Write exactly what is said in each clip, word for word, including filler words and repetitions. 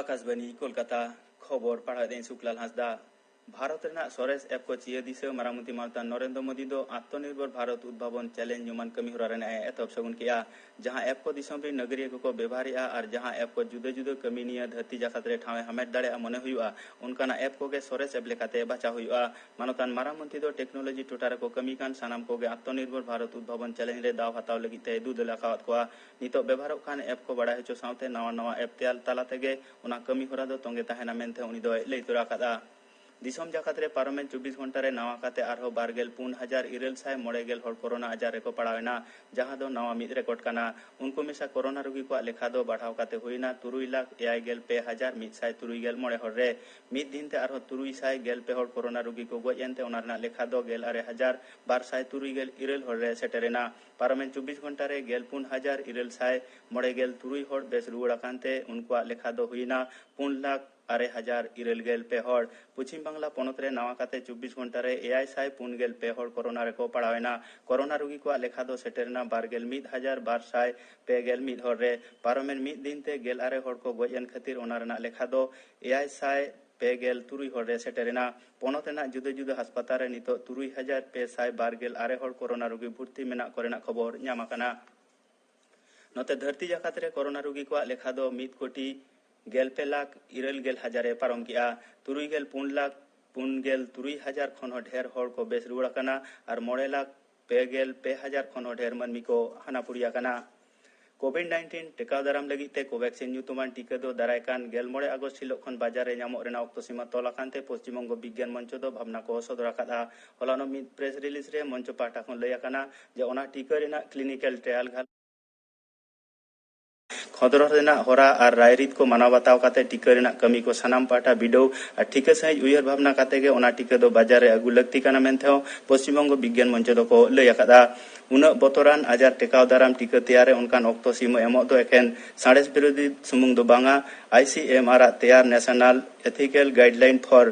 ᱟᱠᱟᱥᱵᱟᱱᱤ ᱠᱳᱞᱠᱟᱛᱟ᱾ ᱠᱷᱚᱵᱚᱨ ᱯᱟᱲᱦᱟᱣᱮᱫᱟᱹᱧ ᱥᱩᱠᱞᱟᱞ ᱦᱟᱸᱥᱫᱟ᱾ ᱵᱷᱟᱨᱚᱛ ᱨᱮᱱᱟᱜ ᱥᱚᱨᱮᱥ ᱮᱯ ᱠᱚ ᱪᱤᱭᱟᱹ ᱫᱤᱥᱟᱹ ᱢᱟᱨᱟᱝ ᱢᱚᱱᱛᱨᱤ ᱢᱟᱱᱚᱛᱟᱱ ᱱᱚᱨᱮᱱᱫᱨᱚ ᱢᱳᱫᱤ ᱫᱚ ᱟᱛᱢᱚᱱᱤᱨᱵᱷᱚᱨ ᱵᱷᱟᱨᱚᱛ ᱩᱫᱵᱷᱟᱵᱚᱱ ᱪᱮᱞᱮᱧᱡᱽ ᱧᱩᱢᱟᱱ ᱠᱟᱹᱢᱤ ᱦᱚᱨᱟ ᱨᱮᱱᱟᱜ ᱮ ᱮᱛᱚᱦᱚᱵ ᱥᱟᱹᱜᱩᱱ ᱠᱮᱫᱼᱟ᱾ ᱡᱟᱦᱟᱸ ᱮᱯ ᱠᱚ ᱫᱤᱥᱚᱢ ᱨᱮᱱ ᱱᱟᱜᱟᱨᱤᱭᱟᱹ ᱠᱚᱠᱚ ᱵᱮᱵᱷᱟᱨᱮᱫᱼᱟ ᱟᱨ ᱡᱟᱦᱟᱸ ᱮᱯ ᱠᱚ ᱡᱩᱫᱟᱹ ᱡᱩᱫᱟᱹ ᱠᱟᱹᱢᱤ ᱱᱤᱭᱟᱹ ᱫᱷᱟᱹᱨᱛᱤ ᱡᱟᱠᱟᱛ ᱨᱮ ᱴᱷᱟᱶ ᱮ ᱦᱟᱢᱮᱴ ᱫᱟᱲᱮᱭᱟᱜᱼᱟ ᱢᱚᱱᱮ ᱦᱩᱭᱩᱜᱼᱟ, ᱚᱱᱠᱟᱱᱟᱜ ᱮᱯ ᱠᱚᱜᱮ ᱥᱚᱨᱮᱥ ᱮᱯ ᱞᱮᱠᱟᱛᱮ ᱵᱟᱪᱷᱟᱣ ᱦᱩᱭᱩᱜᱼᱟ᱾ ᱢᱟᱱᱚᱛᱟᱱ ᱢᱟᱨᱟᱝ ᱢᱚᱱᱛᱨᱤ ᱫᱚ ᱴᱮᱠᱱᱳᱞᱚᱡᱤ ᱴᱚᱴᱷᱟ ᱨᱮᱠᱚ ᱠᱟᱹᱢᱤ ᱠᱟᱱ ᱥᱟᱱᱟᱢ ᱠᱚᱜᱮ ᱟᱛᱢᱚᱱᱤᱨᱵᱷᱚᱨ ᱵᱷᱟᱨᱚᱛ ᱩᱫᱵᱷᱟᱵᱚᱱ ᱪᱮᱞᱮᱧᱡᱽ ᱨᱮ ᱫᱟᱣ ᱦᱟᱛᱟᱣ ᱞᱟᱹᱜᱤᱫ ᱛᱮᱭ ᱫᱩᱫᱟᱹᱞ ᱟᱠᱟᱣᱟᱫ ᱠᱚᱣᱟ᱾ ᱱᱤᱛᱚᱜ ᱵᱮᱵᱷᱟᱨᱚᱜ ᱠᱟᱱ ᱮᱯ ᱠᱚ ᱵᱟᱲᱟᱭ ᱦᱚᱪᱚ ᱥᱟᱶᱛᱮ ᱱᱟᱣᱟ ᱱᱟᱣᱟ ᱮᱯ ᱛᱮᱭᱟᱨ ᱛᱟᱞᱟ ᱛᱮᱜᱮ ᱚᱱᱟ ᱠᱟᱹᱢᱤ ᱦᱚᱨᱟ ᱫᱚ ᱛᱚᱸᱜᱮ ᱛᱟᱦᱮᱱᱟ ᱢᱮᱱᱛᱮ ᱩᱱᱤ ᱫᱚᱭ ᱞᱟᱹᱭ ᱛᱚᱨᱟ ᱟᱠᱟᱫᱼᱟ᱾ ᱫᱤᱥᱚᱢ ᱡᱟᱠᱟᱛ ᱨᱮ ᱯᱟᱨᱚᱢᱮᱱ ᱪᱚᱵᱵᱤᱥ ᱜᱷᱚᱱᱴᱟ ᱨᱮ ᱱᱟᱣᱟ ᱠᱟᱛᱮ ᱟᱨᱦᱚᱸ ᱵᱟᱨ ᱜᱮᱞ ᱯᱩᱱ ᱦᱟᱡᱟᱨ ᱤᱨᱟᱹᱞ ᱥᱟᱭ ᱢᱚᱬᱮ ᱜᱮᱞ ᱦᱚᱲ ᱠᱳᱨᱳᱱᱟ ᱟᱡᱟᱨ ᱨᱮᱠᱚ ᱯᱟᱲᱟᱣ ᱮᱱᱟ, ᱡᱟᱦᱟᱸ ᱫᱚ ᱱᱟᱣᱟ ᱢᱤᱫ ᱨᱮᱠᱚᱨᱰ ᱠᱟᱱᱟ᱾ ᱩᱱᱠᱩ ᱢᱮᱥᱟ ᱠᱳᱨᱳᱱᱟ ᱨᱩᱜᱤ ᱠᱚᱣᱟᱜ ᱞᱮᱠᱷᱟ ᱫᱚ ᱵᱟᱲᱦᱟᱣ ᱠᱟᱛᱮ ᱦᱩᱭᱮᱱᱟ ᱛᱩᱨᱩᱭ ᱞᱟᱠᱷ ᱮᱭᱟᱭ ᱜᱮᱞ ᱯᱮ ᱦᱟᱡᱟᱨ ᱢᱤᱫ ᱥᱟᱭ ᱛᱩᱨᱩᱭ ᱜᱮᱞ ᱢᱚᱬᱮ ᱦᱚᱲ ᱨᱮ᱾ ᱢᱤᱫ ᱫᱤᱱ ᱛᱮ ᱟᱨᱦᱚᱸ ᱛᱩᱨᱩᱭ ᱥᱟᱭ ᱜᱮᱞ ᱯᱮ ᱦᱚᱲ ᱠᱳᱨᱳᱱᱟ ᱨᱩᱜᱤ ᱠᱚ ᱜᱚᱡ ᱮᱱᱛᱮ ᱚᱱᱟ ᱨᱮᱱᱟᱜ ᱞᱮᱠᱷᱟ ᱫᱚ ᱜᱮᱞ ᱟᱨᱮ ᱦᱟᱡᱟᱨ ᱵᱟᱨ ᱥᱟᱭ ᱛᱩᱨᱩᱭ ᱜᱮᱞ ᱤᱨᱟᱹᱞ ᱦᱚᱲ ᱨᱮ ᱥᱮᱴᱮᱨ ᱮᱱᱟ᱾ ᱯᱟᱨᱚᱢᱮᱱ ᱪᱚᱵᱵᱤᱥ ᱜᱷᱚᱱᱴᱟ ᱨᱮ ᱜᱮᱞ ᱯᱩᱱ ᱦᱟᱡᱟᱨ ᱤᱨᱟᱹᱞ ᱥᱟᱭ ᱢᱚᱬᱮ ᱜᱮᱞ ᱛᱩᱨᱩᱭ ᱦᱚᱲ ᱵᱮᱥ ᱨᱩᱣᱟᱹᱲ ᱟᱠᱟᱱ ᱛᱮ ᱩᱱᱠᱩᱣᱟᱜ ᱞᱮᱠᱷᱟ ᱫᱚ ᱦᱩᱭᱮᱱᱟ ᱯᱩᱱ ᱞᱟᱠᱷ ᱟᱨᱮ ᱦᱟᱡᱟᱨ ᱤᱨᱟᱹᱞ ᱜᱮᱞ ᱯᱮ ᱦᱚᱲ᱾ ᱯᱚᱪᱷᱤᱢ ᱵᱟᱝᱞᱟ ᱯᱚᱱᱚᱛ ᱨᱮ ᱱᱟᱣᱟ ᱠᱟᱛᱮ ᱪᱚᱵᱵᱤᱥ ᱜᱷᱚᱱᱴᱟ ᱨᱮ ᱮᱭᱟᱭ ᱥᱟᱭ ᱯᱩᱱ ᱜᱮᱞ ᱯᱮ ᱦᱚᱲ ᱠᱳᱨᱳᱱᱟ ᱨᱮᱠᱚ ᱯᱟᱲᱟᱣ ᱮᱱᱟ᱾ ᱠᱳᱨᱳᱱᱟ ᱨᱩᱜᱤ ᱠᱚᱣᱟᱜ ᱞᱮᱠᱷᱟ ᱫᱚ ᱥᱮᱴᱮᱨ ᱮᱱᱟ ᱵᱟᱨ ᱜᱮᱞ ᱢᱤᱫ ᱦᱟᱡᱟᱨ ᱵᱟᱨ ᱥᱟᱭ ᱯᱮ ᱜᱮᱞ ᱢᱤᱫ ᱦᱚᱲ ᱨᱮ᱾ ᱯᱟᱨᱚᱢᱮᱱ ᱢᱤᱫ ᱫᱤᱱ ᱛᱮ ᱜᱮᱞ ᱟᱨᱮ ᱦᱚᱲ ᱠᱚ ᱜᱚᱡ ᱮᱱ ᱠᱷᱟᱹᱛᱤᱨ ᱚᱱᱟ ᱨᱮᱱᱟᱜ ᱞᱮᱠᱷᱟ ᱫᱚ ᱮᱭᱟᱭ ᱥᱟᱭ ᱯᱮ ᱜᱮᱞ ᱛᱩᱨᱩᱭ ᱦᱚᱲ ᱨᱮ ᱥᱮᱴᱮᱨ ᱮᱱᱟ᱾ ᱯᱚᱱᱚᱛ ᱨᱮᱱᱟᱜ ᱡᱩᱫᱟᱹ ᱡᱩᱫᱟᱹ ᱦᱟᱥᱯᱟᱛᱟᱞ ᱨᱮ ᱱᱤᱛᱚᱜ ᱛᱩᱨᱩᱭ ᱦᱟᱡᱟᱨ ᱯᱮ ᱥᱟᱭ ᱵᱟᱨ ᱜᱮᱞ ᱟᱨᱮ ᱦᱚᱲ ᱠᱳᱨᱳᱱᱟ ᱨᱩᱜᱤ ᱵᱷᱩᱨᱛᱤ ᱢᱮᱱᱟᱜ ᱠᱚᱨᱮᱱᱟᱜ ᱠᱷᱚᱵᱚᱨ ᱧᱟᱢ ᱟᱠᱟᱱᱟ᱾ ᱱᱚᱛᱮ ᱫᱷᱟᱹᱨᱛᱤ ᱡᱟᱠᱟᱛ ᱨᱮ ᱠᱳᱨᱳᱱᱟ ᱨᱩᱜᱤ ᱠᱚᱣᱟᱜ ᱞᱮᱠᱷᱟ ᱫᱚ ᱢᱤᱫ ᱠᱳᱴᱤ ᱜᱮᱞ ᱯᱮ ᱞᱟᱠᱷ ᱤᱨᱟᱹᱞ ᱜᱮᱞ ᱦᱟᱡᱟᱨ ᱮ ᱯᱟᱨᱚᱢ ᱠᱮᱫᱼᱟ᱾ ᱛᱩᱨᱩᱭ ᱜᱮᱞ ᱯᱩᱱ ᱞᱟᱠᱷ ᱯᱩᱱ ᱜᱮᱞ ᱛᱩᱨᱩᱭ ᱦᱟᱡᱟᱨ ᱠᱷᱚᱱ ᱦᱚᱸ ᱰᱷᱮᱨ ᱦᱚᱲ ᱠᱚ ᱵᱮᱥ ᱨᱩᱣᱟᱹᱲ ᱟᱠᱟᱱᱟ ᱟᱨ ᱢᱚᱬᱮ ᱞᱟᱠᱷ ᱯᱮ ᱜᱮᱞ ᱯᱮ ᱦᱟᱡᱟᱨ ᱠᱷᱚᱱ ᱦᱚᱸ ᱰᱷᱮᱨ ᱢᱟᱹᱱᱢᱤ ᱠᱚ ᱦᱟᱱᱟ ᱯᱩᱨᱤ ᱟᱠᱟᱱᱟ᱾ ᱠᱳᱵᱷᱤᱰ ᱱᱟᱭᱤᱱᱴᱤᱱ ᱴᱮᱠᱟᱣ ᱫᱟᱨᱟᱢ ᱞᱟᱹᱜᱤᱫ ᱛᱮ ᱠᱳᱵᱷᱮᱠᱥᱤᱱ ᱧᱩᱛᱩᱢᱟᱱ ᱴᱤᱠᱟᱹ ᱫᱚ ᱫᱟᱨᱟᱭ ᱠᱟᱱ ᱜᱮᱞ ᱢᱚᱬᱮ ᱟᱜᱚᱥᱴ ᱦᱤᱞᱳᱜ ᱠᱷᱚᱱ ᱵᱟᱡᱟᱨ ᱨᱮ ᱧᱟᱢᱚᱜ ᱨᱮᱱᱟᱜ ᱚᱠᱛᱚ ᱥᱤᱢᱟ ᱛᱚᱞ ᱟᱠᱟᱱ ᱛᱮ ᱯᱚᱥᱪᱤᱢ ᱵᱚᱝᱜᱚ ᱵᱤᱜᱽᱜᱟᱱ ᱢᱚᱧᱪᱚ ᱫᱚ ᱵᱷᱟᱵᱽᱱᱟ ᱠᱚ ᱥᱚᱫᱚᱨ ᱟᱠᱟᱫᱼᱟ᱾ ᱦᱚᱞᱟᱱᱚᱜ ᱢᱤᱫ ᱯᱨᱮᱥ ᱨᱤᱞᱤᱡᱽ ᱨᱮ ᱢᱚᱧᱪᱚ ᱯᱟᱦᱴᱟ ᱠᱷᱚᱱ ᱞᱟᱹᱭ ᱟᱠᱟᱱᱟ ᱡᱮ ᱚᱱᱟ ᱴᱤᱠᱟᱹ ᱨᱮᱱᱟᱜ ᱠᱞᱤᱱᱤᱠᱮᱞ ᱴᱨᱟᱭᱟᱞ ᱜᱷᱟᱞ ᱠᱷᱚᱸᱫᱽᱨᱚᱸᱫᱽ ᱨᱮᱱᱟᱜ ᱦᱚᱨᱟ ᱟᱨ ᱨᱟᱭᱨᱤᱛ ᱠᱚ ᱢᱟᱱᱟᱣ ᱵᱟᱛᱟᱣ ᱠᱟᱛᱮ ᱴᱤᱠᱟᱹ ᱨᱮᱱᱟᱜ ᱠᱟᱹᱢᱤ ᱠᱚ ᱥᱟᱱᱟᱢ ᱯᱟᱦᱴᱟ ᱵᱤᱰᱟᱹᱣ ᱟᱨ ᱴᱷᱤᱠᱟᱹ ᱥᱟᱺᱦᱤᱡ ᱩᱭᱦᱟᱹᱨ ᱵᱷᱟᱵᱽᱱᱟ ᱠᱟᱛᱮ ᱜᱮ ᱚᱱᱟ ᱴᱤᱠᱟᱹ ᱫᱚ ᱵᱟᱡᱟᱨ ᱨᱮ ᱟᱹᱜᱩ ᱞᱟᱹᱠᱛᱤ ᱠᱟᱱᱟ ᱢᱮᱱᱛᱮ ᱦᱚᱸ ᱯᱚᱥᱪᱤᱢ ᱵᱚᱝᱜᱚ ᱵᱤᱜᱽᱜᱟᱱ ᱢᱚᱧᱪᱚ ᱫᱚᱠᱚ ᱞᱟᱹᱭ ᱟᱠᱟᱫᱼᱟ᱾ ᱩᱱᱟᱹᱜ ᱵᱚᱛᱚᱨᱟᱱ ᱟᱡᱟᱨ ᱴᱮᱠᱟᱣ ᱫᱟᱨᱟᱢ ᱴᱤᱠᱟᱹ ᱛᱮᱭᱟᱨ ᱨᱮ ᱚᱱᱠᱟᱱ ᱚᱠᱛᱚ ᱥᱤᱢᱟᱹ ᱮᱢᱚᱜ ᱫᱚ ᱮᱠᱷᱮᱱ ᱥᱟᱬᱮᱥ ᱵᱤᱨᱳᱫᱷᱤ ᱥᱩᱢᱩᱝ ᱫᱚ ᱵᱟᱝᱟ, ᱟᱭ ᱥᱤ ᱮᱢ ᱟᱨ ᱟᱜ ᱛᱮᱭᱟᱨ National Ethical Guideline for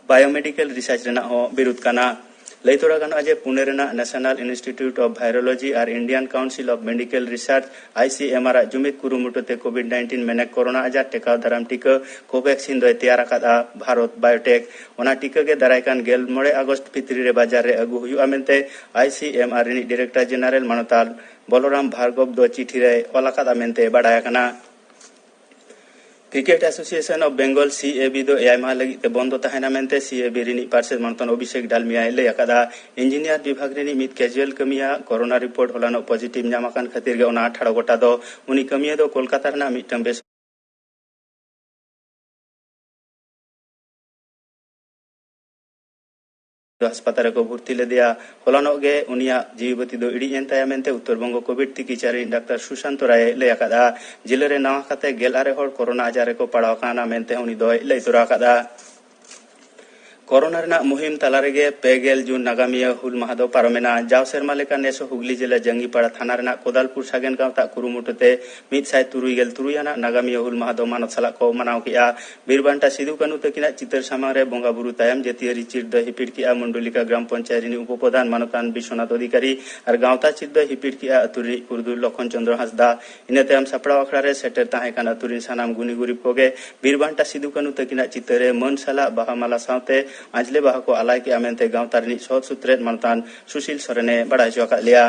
Biomedical Research ᱨᱮᱱᱟᱜ ᱦᱚᱸ ᱵᱤᱨᱩᱫᱷ ᱠᱟᱱᱟ᱾ ᱞᱟᱹᱭ ᱛᱚᱨᱟ ᱜᱟᱱᱚᱜᱼᱟ ᱡᱮ ᱯᱩᱱᱮ ᱨᱮᱱᱟᱜ National Institute of Virology R Indian Council of Medical Research, ICMR ᱟᱜ ᱡᱩᱢᱤᱫ ᱠᱩᱨᱩᱢᱩᱴᱩ ᱛᱮ COVID nineteen ᱢᱮᱱᱮᱠ ᱠᱳᱨᱳᱱᱟ ᱟᱡᱟᱨ ᱴᱮᱠᱟᱣ ᱫᱟᱨᱟᱢ ᱴᱤᱠᱟᱹ ᱠᱳᱵᱷᱮᱠᱥᱤᱱ ᱫᱚᱭ ᱛᱮᱭᱟᱨ ᱟᱠᱟᱫᱼᱟ ᱵᱷᱟᱨᱚᱛ ᱵᱟᱭᱳᱴᱮᱠ᱾ ᱚᱱᱟ ᱴᱤᱠᱟᱹ ᱜᱮ ᱫᱟᱨᱟᱭ ᱠᱟᱱ ᱜᱮᱞ ᱢᱚᱬᱮ ᱟᱜᱚᱥᱴ ᱵᱷᱤᱛᱨᱤ ᱨᱮ ᱵᱟᱡᱟᱨ ᱨᱮ ᱟᱹᱜᱩ ᱦᱩᱭᱩᱜᱼᱟ ᱢᱮᱱᱛᱮ ICMR ᱨᱤᱱᱤᱡ ᱰᱤᱨᱮᱠᱴᱚᱨ ᱡᱮᱱᱟᱨᱮᱞ ᱢᱟᱱᱚᱛᱟᱱ ᱵᱚᱞᱚᱨᱟᱢ ᱵᱷᱟᱨᱜᱚᱵ ᱫᱚ ᱪᱤᱴᱷᱤ ᱨᱮᱭ ᱚᱞ ᱟᱠᱟᱫᱼᱟ ᱢᱮᱱᱛᱮ ᱵᱟᱰᱟᱭ ᱟᱠᱟᱱᱟ᱾ Cricket Association of Bengal, CAB, ᱫᱚ ᱮᱭᱟᱭ ᱢᱟᱦᱟ ᱞᱟᱹᱜᱤᱫ ᱛᱮ ᱵᱚᱱᱫᱚ ᱛᱟᱦᱮᱱᱟ ᱢᱮᱱᱛᱮ CAB ᱨᱤᱱᱤᱡ ᱯᱟᱨᱥᱮᱛ ᱢᱟᱱᱚᱛᱟᱱ ᱚᱵᱷᱤᱥᱮᱠ ᱰᱟᱞᱢᱤᱭᱟᱭ ᱞᱟᱹᱭ ᱟᱠᱟᱫᱼᱟ᱾ ᱤᱧᱡᱤᱱᱤᱭᱟᱨ ᱵᱤᱵᱷᱟᱜᱽ ᱨᱤᱱᱤᱡ ᱢᱤᱫ ᱠᱮᱡᱩᱭᱟᱞ ᱠᱟᱹᱢᱤᱭᱟᱹ ᱠᱳᱨᱳᱱᱟ ᱨᱤᱯᱳᱨᱴ ᱦᱚᱞᱟᱱᱚᱜ ᱯᱚᱡᱤᱴᱤᱵᱷ ᱧᱟᱢ ᱟᱠᱟᱱ ᱠᱷᱟᱹᱛᱤᱨ ᱜᱮ ᱚᱱᱟ ᱴᱷᱟᱲᱚ ᱜᱚᱴᱟ ᱫᱚ᱾ ᱩᱱᱤ ᱠᱟᱹᱢᱤᱭᱟᱹ ᱫᱚ ᱠᱳᱞᱠᱟᱛᱟ ᱨᱮᱱᱟᱜ ᱢᱤᱫᱴᱟᱝ ᱵᱮᱥ ᱦᱟᱥᱯᱟᱛᱟᱞ ᱨᱮᱠᱚ ᱵᱷᱚᱨᱛᱤ ᱞᱮᱫᱮᱭᱟ᱾ ᱦᱚᱞᱟᱱᱚᱜ ᱜᱮ ᱩᱱᱤᱭᱟᱜ ᱡᱤᱣᱤ ᱵᱟᱹᱛᱤ ᱫᱚ ᱤᱲᱤᱡ ᱮᱱ ᱛᱟᱭᱟ ᱢᱮᱱᱛᱮ ᱩᱛᱛᱚᱨ ᱵᱚᱝᱜᱚ COVID ᱛᱤᱠᱤᱪᱷᱟ ᱨᱤᱱᱤᱡ ᱰᱟᱠᱛᱟᱨ ᱥᱩᱥᱟᱱᱛᱚ ᱨᱟᱭ ᱮ ᱞᱟᱹᱭ ᱟᱠᱟᱫᱼᱟ᱾ ᱡᱤᱞᱟᱹ ᱨᱮ ᱱᱟᱣᱟ ᱠᱟᱛᱮ ᱜᱮᱞ ᱟᱨᱮ ᱦᱚᱲ ᱠᱳᱨᱳᱱᱟ ᱟᱡᱟᱨ ᱨᱮᱠᱚ ᱯᱟᱲᱟᱣ ᱟᱠᱟᱱᱟ ᱢᱮᱱᱛᱮ ᱩᱱᱤ ᱫᱚᱭ ᱞᱟᱹᱭ ᱛᱚᱨᱟ ᱟᱠᱟᱫᱼᱟ᱾ ᱠᱳᱨᱳᱱᱟ ᱨᱮᱱᱟᱜ ᱢᱩᱦᱤᱢ ᱛᱟᱞᱟ ᱨᱮᱜᱮ ᱯᱮ ᱜᱮᱞ ᱡᱩᱱ ᱱᱟᱜᱟᱢᱤᱭᱟᱹ ᱦᱩᱞ ᱢᱟᱦᱟ ᱫᱚ ᱯᱟᱨᱚᱢᱮᱱᱟ᱾ ᱡᱟᱣ ᱥᱮᱨᱢᱟ ᱞᱮᱠᱟ ᱱᱮᱥ ᱦᱚᱸ ᱦᱩᱜᱽᱞᱤ ᱡᱮᱞᱟ ᱡᱟᱝᱜᱤᱯᱟᱲᱟ ᱛᱷᱟᱱᱟ ᱨᱮᱱᱟᱜ ᱠᱚᱫᱟᱞᱯᱩᱨ ᱥᱟᱜᱮᱱ ᱜᱟᱶᱛᱟ ᱠᱩᱨᱩᱢᱩᱴᱩ ᱛᱮ ᱢᱤᱫ ᱥᱟᱭ ᱛᱩᱨᱩᱭ ᱜᱮᱞ ᱛᱩᱨᱩᱭ ᱟᱱᱟᱜ ᱱᱟᱜᱟᱢᱤᱭᱟᱹ ᱦᱩᱞ ᱢᱟᱦᱟ ᱫᱚ ᱢᱟᱱᱚᱛ ᱥᱟᱞᱟᱜ ᱠᱚ ᱢᱟᱱᱟᱣ ᱠᱮᱫᱼᱟ᱾ ᱵᱤᱨ ᱵᱟᱱᱴᱟ ᱥᱤᱫᱩ ᱠᱟᱹᱱᱦᱩ ᱛᱟᱹᱠᱤᱱᱟᱜ ᱪᱤᱛᱟᱹᱨ ᱥᱟᱢᱟᱝ ᱨᱮ ᱵᱚᱸᱜᱟ ᱵᱩᱨᱩ ᱛᱟᱭᱚᱢ ᱡᱟᱹᱛᱤᱭᱟᱹᱨᱤ ᱪᱤᱨ ᱫᱚᱭ ᱦᱤᱯᱤᱲ ᱠᱮᱫᱼᱟ ᱢᱩᱱᱰᱩᱞᱤᱠᱟ ᱜᱨᱟᱢ ᱯᱚᱧᱪᱟᱭᱮᱛ ᱨᱤᱱᱤᱡ ᱩᱯᱚᱯᱨᱚᱫᱷᱟᱱ ᱢᱟᱱᱚᱛᱟᱱ ᱵᱤᱥᱣᱚᱱᱟᱛᱷ ᱚᱫᱷᱤᱠᱟᱨᱤ ᱟᱨ ᱜᱟᱶᱛᱟ ᱪᱤᱨ ᱫᱚᱭ ᱦᱤᱯᱤᱲ ᱠᱮᱫᱼᱟ ᱟᱹᱛᱩ ᱨᱤᱱᱤᱡ ᱯᱩᱨᱩᱫᱷᱩᱞ ᱞᱚᱠᱷᱚᱱ ᱪᱚᱸᱫᱽᱨᱚ ᱦᱟᱸᱥᱫᱟ᱾ ᱤᱱᱟᱹ ᱛᱟᱭᱚᱢ ᱥᱟᱯᱲᱟᱣ ᱟᱠᱷᱲᱟ ᱨᱮ ᱥᱮᱴᱮᱨ ᱛᱟᱦᱮᱸ ᱠᱟᱱ ᱟᱹᱛᱩ ᱨᱤᱱ ᱥᱟᱱᱟᱢ ᱜᱩᱱᱤ ᱜᱩᱨᱤᱵ ᱠᱚᱜᱮ ᱵᱤᱨ ᱵᱟᱱᱴᱟ ᱥᱤᱫᱩ ᱠᱟᱹᱱᱦᱩ ᱛᱟᱹᱠᱤᱱᱟᱜ ᱪᱤᱛᱟᱹᱨ ᱨᱮ ᱢᱟᱹᱱ ᱥᱟᱞᱟᱜ ᱵᱟᱦᱟ ᱢᱟᱞᱟ ᱥᱟᱶᱛᱮ ᱟᱸᱡᱽᱞᱮ ᱵᱟᱦᱟ ᱠᱚ ᱟᱞᱟᱭ ᱠᱮᱫᱼᱟ ᱢᱮᱱᱛᱮ ᱜᱟᱶᱛᱟ ᱨᱤᱱᱤᱡ ᱥᱚᱦᱚᱫ ᱥᱩᱛᱨᱮᱛ ᱢᱟᱱᱚᱛᱟᱱ ᱥᱩᱥᱤᱞ ᱥᱚᱨᱮᱱᱮ ᱵᱟᱲᱟᱭ ᱦᱚᱪᱚ ᱟᱠᱟᱫ ᱞᱮᱭᱟ᱾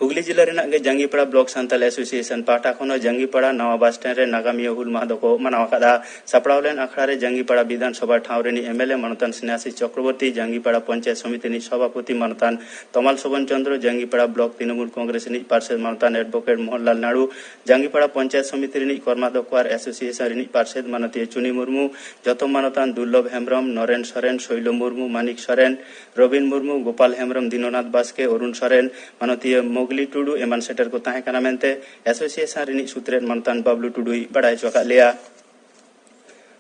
ᱦᱩᱜᱽᱞᱤ ᱡᱤᱞᱟᱹ ᱨᱮᱱᱟᱜ ᱜᱮ ᱡᱟᱝᱜᱤᱯᱟᱲᱟ ᱵᱞᱚᱠ ᱥᱟᱱᱛᱟᱞ ᱮᱥᱳᱥᱤᱭᱮᱥᱚᱱ ᱯᱟᱦᱴᱟ ᱠᱷᱚᱱ ᱦᱚᱸ ᱡᱟᱝᱜᱤᱯᱟᱲᱟ ᱱᱟᱣᱟ ᱵᱟᱥ ᱥᱴᱮᱱᱰ ᱨᱮ ᱱᱟᱜᱟᱢᱤᱭᱟᱹ ᱦᱩᱞ ᱢᱟᱦᱟ ᱫᱚᱠᱚ ᱢᱟᱱᱟᱣ ᱟᱠᱟᱫᱼᱟ᱾ ᱥᱟᱯᱲᱟᱣ ᱞᱮᱱ ᱟᱠᱷᱲᱟ ᱨᱮ ᱡᱟᱝᱜᱤᱯᱟᱲᱟ ᱵᱤᱫᱷᱟᱱ ᱥᱚᱵᱷᱟ ᱴᱷᱟᱶ ᱨᱤᱱᱤᱡ MLA ᱢᱟᱱᱚᱛᱟᱱ ᱥᱱᱮᱦᱟᱥᱤᱥ ᱪᱚᱠᱨᱚᱵᱚᱨᱛᱤ, ᱡᱟᱝᱜᱤᱯᱟᱲᱟ ᱯᱚᱧᱪᱟᱭᱮᱛ ᱥᱚᱢᱤᱛᱤ ᱨᱤᱱᱤᱡ ᱥᱚᱵᱷᱟᱯᱚᱛᱤ ᱢᱟᱱᱚᱛᱟᱱ ᱛᱚᱢᱟᱞ ᱥᱚᱵᱚᱱ ᱪᱚᱸᱫᱽᱨᱚ, ᱡᱟᱝᱜᱤᱯᱟᱲᱟ ᱵᱞᱚᱠ ᱛᱨᱤᱱᱚᱢᱩᱞ ᱠᱚᱝᱜᱨᱮᱥ ᱨᱤᱱᱤᱡ ᱯᱟᱨᱥᱮᱛ ᱢᱟᱱᱚᱛᱟᱱ ᱮᱰᱵᱷᱚᱠᱮᱴ ᱢᱳᱦᱚᱱᱞᱟᱞ ᱱᱟᱲᱩ, ᱡᱟᱝᱜᱤᱯᱟᱲᱟ ᱯᱚᱧᱪᱟᱭᱮᱛ ᱥᱚᱢᱤᱛᱤ ᱨᱤᱱᱤᱡ ᱠᱚᱨᱢᱟᱫᱷᱚᱠ ᱟᱨ ᱮᱥᱳᱥᱤᱭᱮᱥᱚᱱ ᱨᱤᱱᱤᱡ ᱯᱟᱨᱥᱮᱛ ᱢᱟᱱᱚᱛᱤᱭᱟᱹ ᱪᱩᱱᱤ ᱢᱩᱨᱢᱩ, ᱡᱚᱛᱚ ᱢᱟᱱᱚᱛᱟᱱ ᱫᱩᱨᱞᱚᱵᱷ ᱦᱮᱢᱵᱽᱨᱚᱢ, ᱱᱚᱨᱮᱱ ᱥᱚᱨᱮᱱ, ᱥᱳᱭᱞᱚ ᱢᱩᱨᱢᱩ, ᱢᱟᱱᱤᱠ ᱥᱚᱨᱮᱱ, ᱨᱚᱵᱤᱱ ᱢᱩᱨᱢᱩ, ᱜᱳᱯᱟᱞ ᱦᱮᱢᱵᱽᱨᱚᱢ, ᱫᱤᱱᱚᱱᱟᱛᱷ ᱵᱟᱥᱠᱮ, ᱚᱨᱩᱱ ᱥᱚᱨᱮᱱ, ᱢᱟᱱᱚᱛᱤᱭᱟᱹ ᱢᱚᱜᱽᱞᱤ ᱴᱩᱰᱩ ᱮᱢᱟᱱ ᱥᱮᱴᱮᱨ ᱠᱚ ᱛᱟᱦᱮᱸ ᱠᱟᱱᱟ ᱢᱮᱱᱛᱮ ᱮᱥᱳᱥᱤᱭᱮᱥᱚᱱ ᱨᱤᱱᱤᱡ ᱥᱩᱛᱨᱮᱛ ᱢᱟᱱᱚᱛᱟᱱ ᱵᱟᱵᱞᱩ ᱴᱩᱰᱩᱭ ᱵᱟᱲᱟᱭ ᱦᱚᱪᱚ ᱟᱠᱟᱫ ᱞᱮᱭᱟ᱾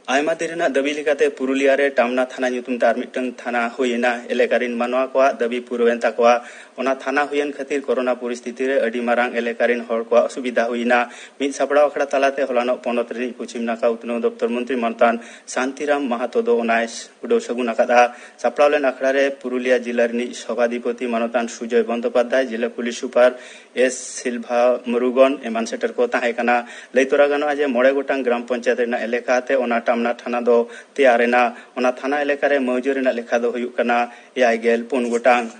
ᱟᱭᱢᱟ ᱫᱤᱱ ᱨᱮᱱᱟᱜ ᱫᱟᱹᱵᱤ ᱞᱮᱠᱟᱛᱮ ᱯᱩᱨᱩᱞᱤᱭᱟ ᱨᱮ ᱴᱟᱢᱱᱟ ᱛᱷᱟᱱᱟ ᱧᱩᱛᱩᱢ ᱛᱮ ᱟᱨ ᱢᱤᱫᱴᱟᱝ ᱛᱷᱟᱱᱟ ᱦᱩᱭ ᱮᱱᱟ᱾ ᱮᱞᱟᱠᱟ ᱨᱤᱱ ᱢᱟᱱᱣᱟ ᱠᱚᱣᱟᱜ ᱫᱟᱹᱵᱤ ᱯᱩᱨᱟᱹᱣᱮᱱ ᱛᱟᱠᱚᱣᱟ᱾ ᱚᱱᱟ ᱛᱷᱟᱱᱟ ᱦᱩᱭᱮᱱ ᱠᱷᱟᱹᱛᱤᱨ ᱠᱳᱨᱳᱱᱟ ᱯᱚᱨᱤᱥᱛᱷᱤᱛᱤ ᱨᱮ ᱟᱹᱰᱤ ᱢᱟᱨᱟᱝ ᱮᱞᱟᱠᱟ ᱨᱤᱱ ᱦᱚᱲ ᱠᱚᱣᱟᱜ ᱚᱥᱩᱵᱤᱫᱷᱟ ᱦᱩᱭ ᱮᱱᱟ᱾ ᱢᱤᱫ ᱥᱟᱯᱲᱟᱣ ᱟᱠᱷᱲᱟ ᱛᱟᱞᱟᱛᱮ ᱦᱚᱞᱟᱱᱚᱜ ᱯᱚᱱᱚᱛ ᱨᱤᱱᱤᱡ ᱯᱚᱪᱷᱤᱢ ᱱᱟᱠᱷᱟ ᱩᱛᱱᱟᱹᱣ ᱫᱚᱯᱛᱚᱨ ᱢᱚᱱᱛᱨᱤ ᱢᱟᱱᱚᱛᱟᱱ ᱥᱟᱱᱛᱤᱨᱟᱢ ᱢᱟᱦᱟᱛᱚ ᱫᱚ ᱚᱱᱟᱭ ᱩᱰᱟᱹᱣ ᱥᱟᱹᱜᱩᱱ ᱟᱠᱟᱫᱼᱟ᱾ ᱥᱟᱯᱲᱟᱣ ᱞᱮᱱ ᱟᱠᱷᱲᱟ ᱨᱮ ᱯᱩᱨᱩᱞᱤᱭᱟ ᱡᱤᱞᱟ ᱨᱤᱱᱤᱡ ᱥᱚᱵᱷᱟᱫᱷᱤᱯᱚᱛᱤ ᱢᱟᱱᱚᱛᱟᱱ ᱥᱩᱡᱚᱭ ᱵᱚᱱᱫᱚᱯᱟᱫᱽᱫᱷᱟᱭ, ᱡᱤᱞᱟ ᱯᱩᱞᱤᱥ ᱥᱩᱯᱟᱨ ᱮᱥ ᱥᱤᱞᱵᱷᱟ ᱢᱩᱨᱩᱜᱚᱱ ᱮᱢᱟᱱ ᱥᱮᱴᱮᱨ ᱠᱚ ᱛᱟᱦᱮᱸ ᱠᱟᱱᱟ᱾ ᱞᱟᱹᱭ ᱛᱚᱨᱟ ᱜᱟᱱᱚᱜᱼᱟ ᱡᱮ ᱢᱚᱬᱮ ᱜᱚᱴᱟᱝ ᱜᱨᱟᱢ ᱯᱚᱧᱪᱟᱭᱮᱛ ᱨᱮᱱᱟᱜ ᱮᱞᱟᱠᱟ ᱛᱮ ᱚᱱᱟ ᱴᱟᱢᱱᱟ ᱛᱷᱟᱱᱟ ᱫᱚ ᱛᱮᱭᱟᱨ ᱮᱱᱟ᱾ ᱚᱱᱟ ᱛᱷᱟᱱᱟ ᱮᱞᱟᱠᱟ ᱨᱮ ᱢᱟᱹᱣᱡᱟᱹ ᱨᱮᱱᱟᱜ ᱞᱮᱠᱷᱟ ᱫᱚ ᱦᱩᱭᱩᱜ ᱠᱟᱱᱟ ᱮᱭᱟᱭ ᱜᱮᱞ ᱯᱩᱱ ᱜᱚᱴᱟᱝ᱾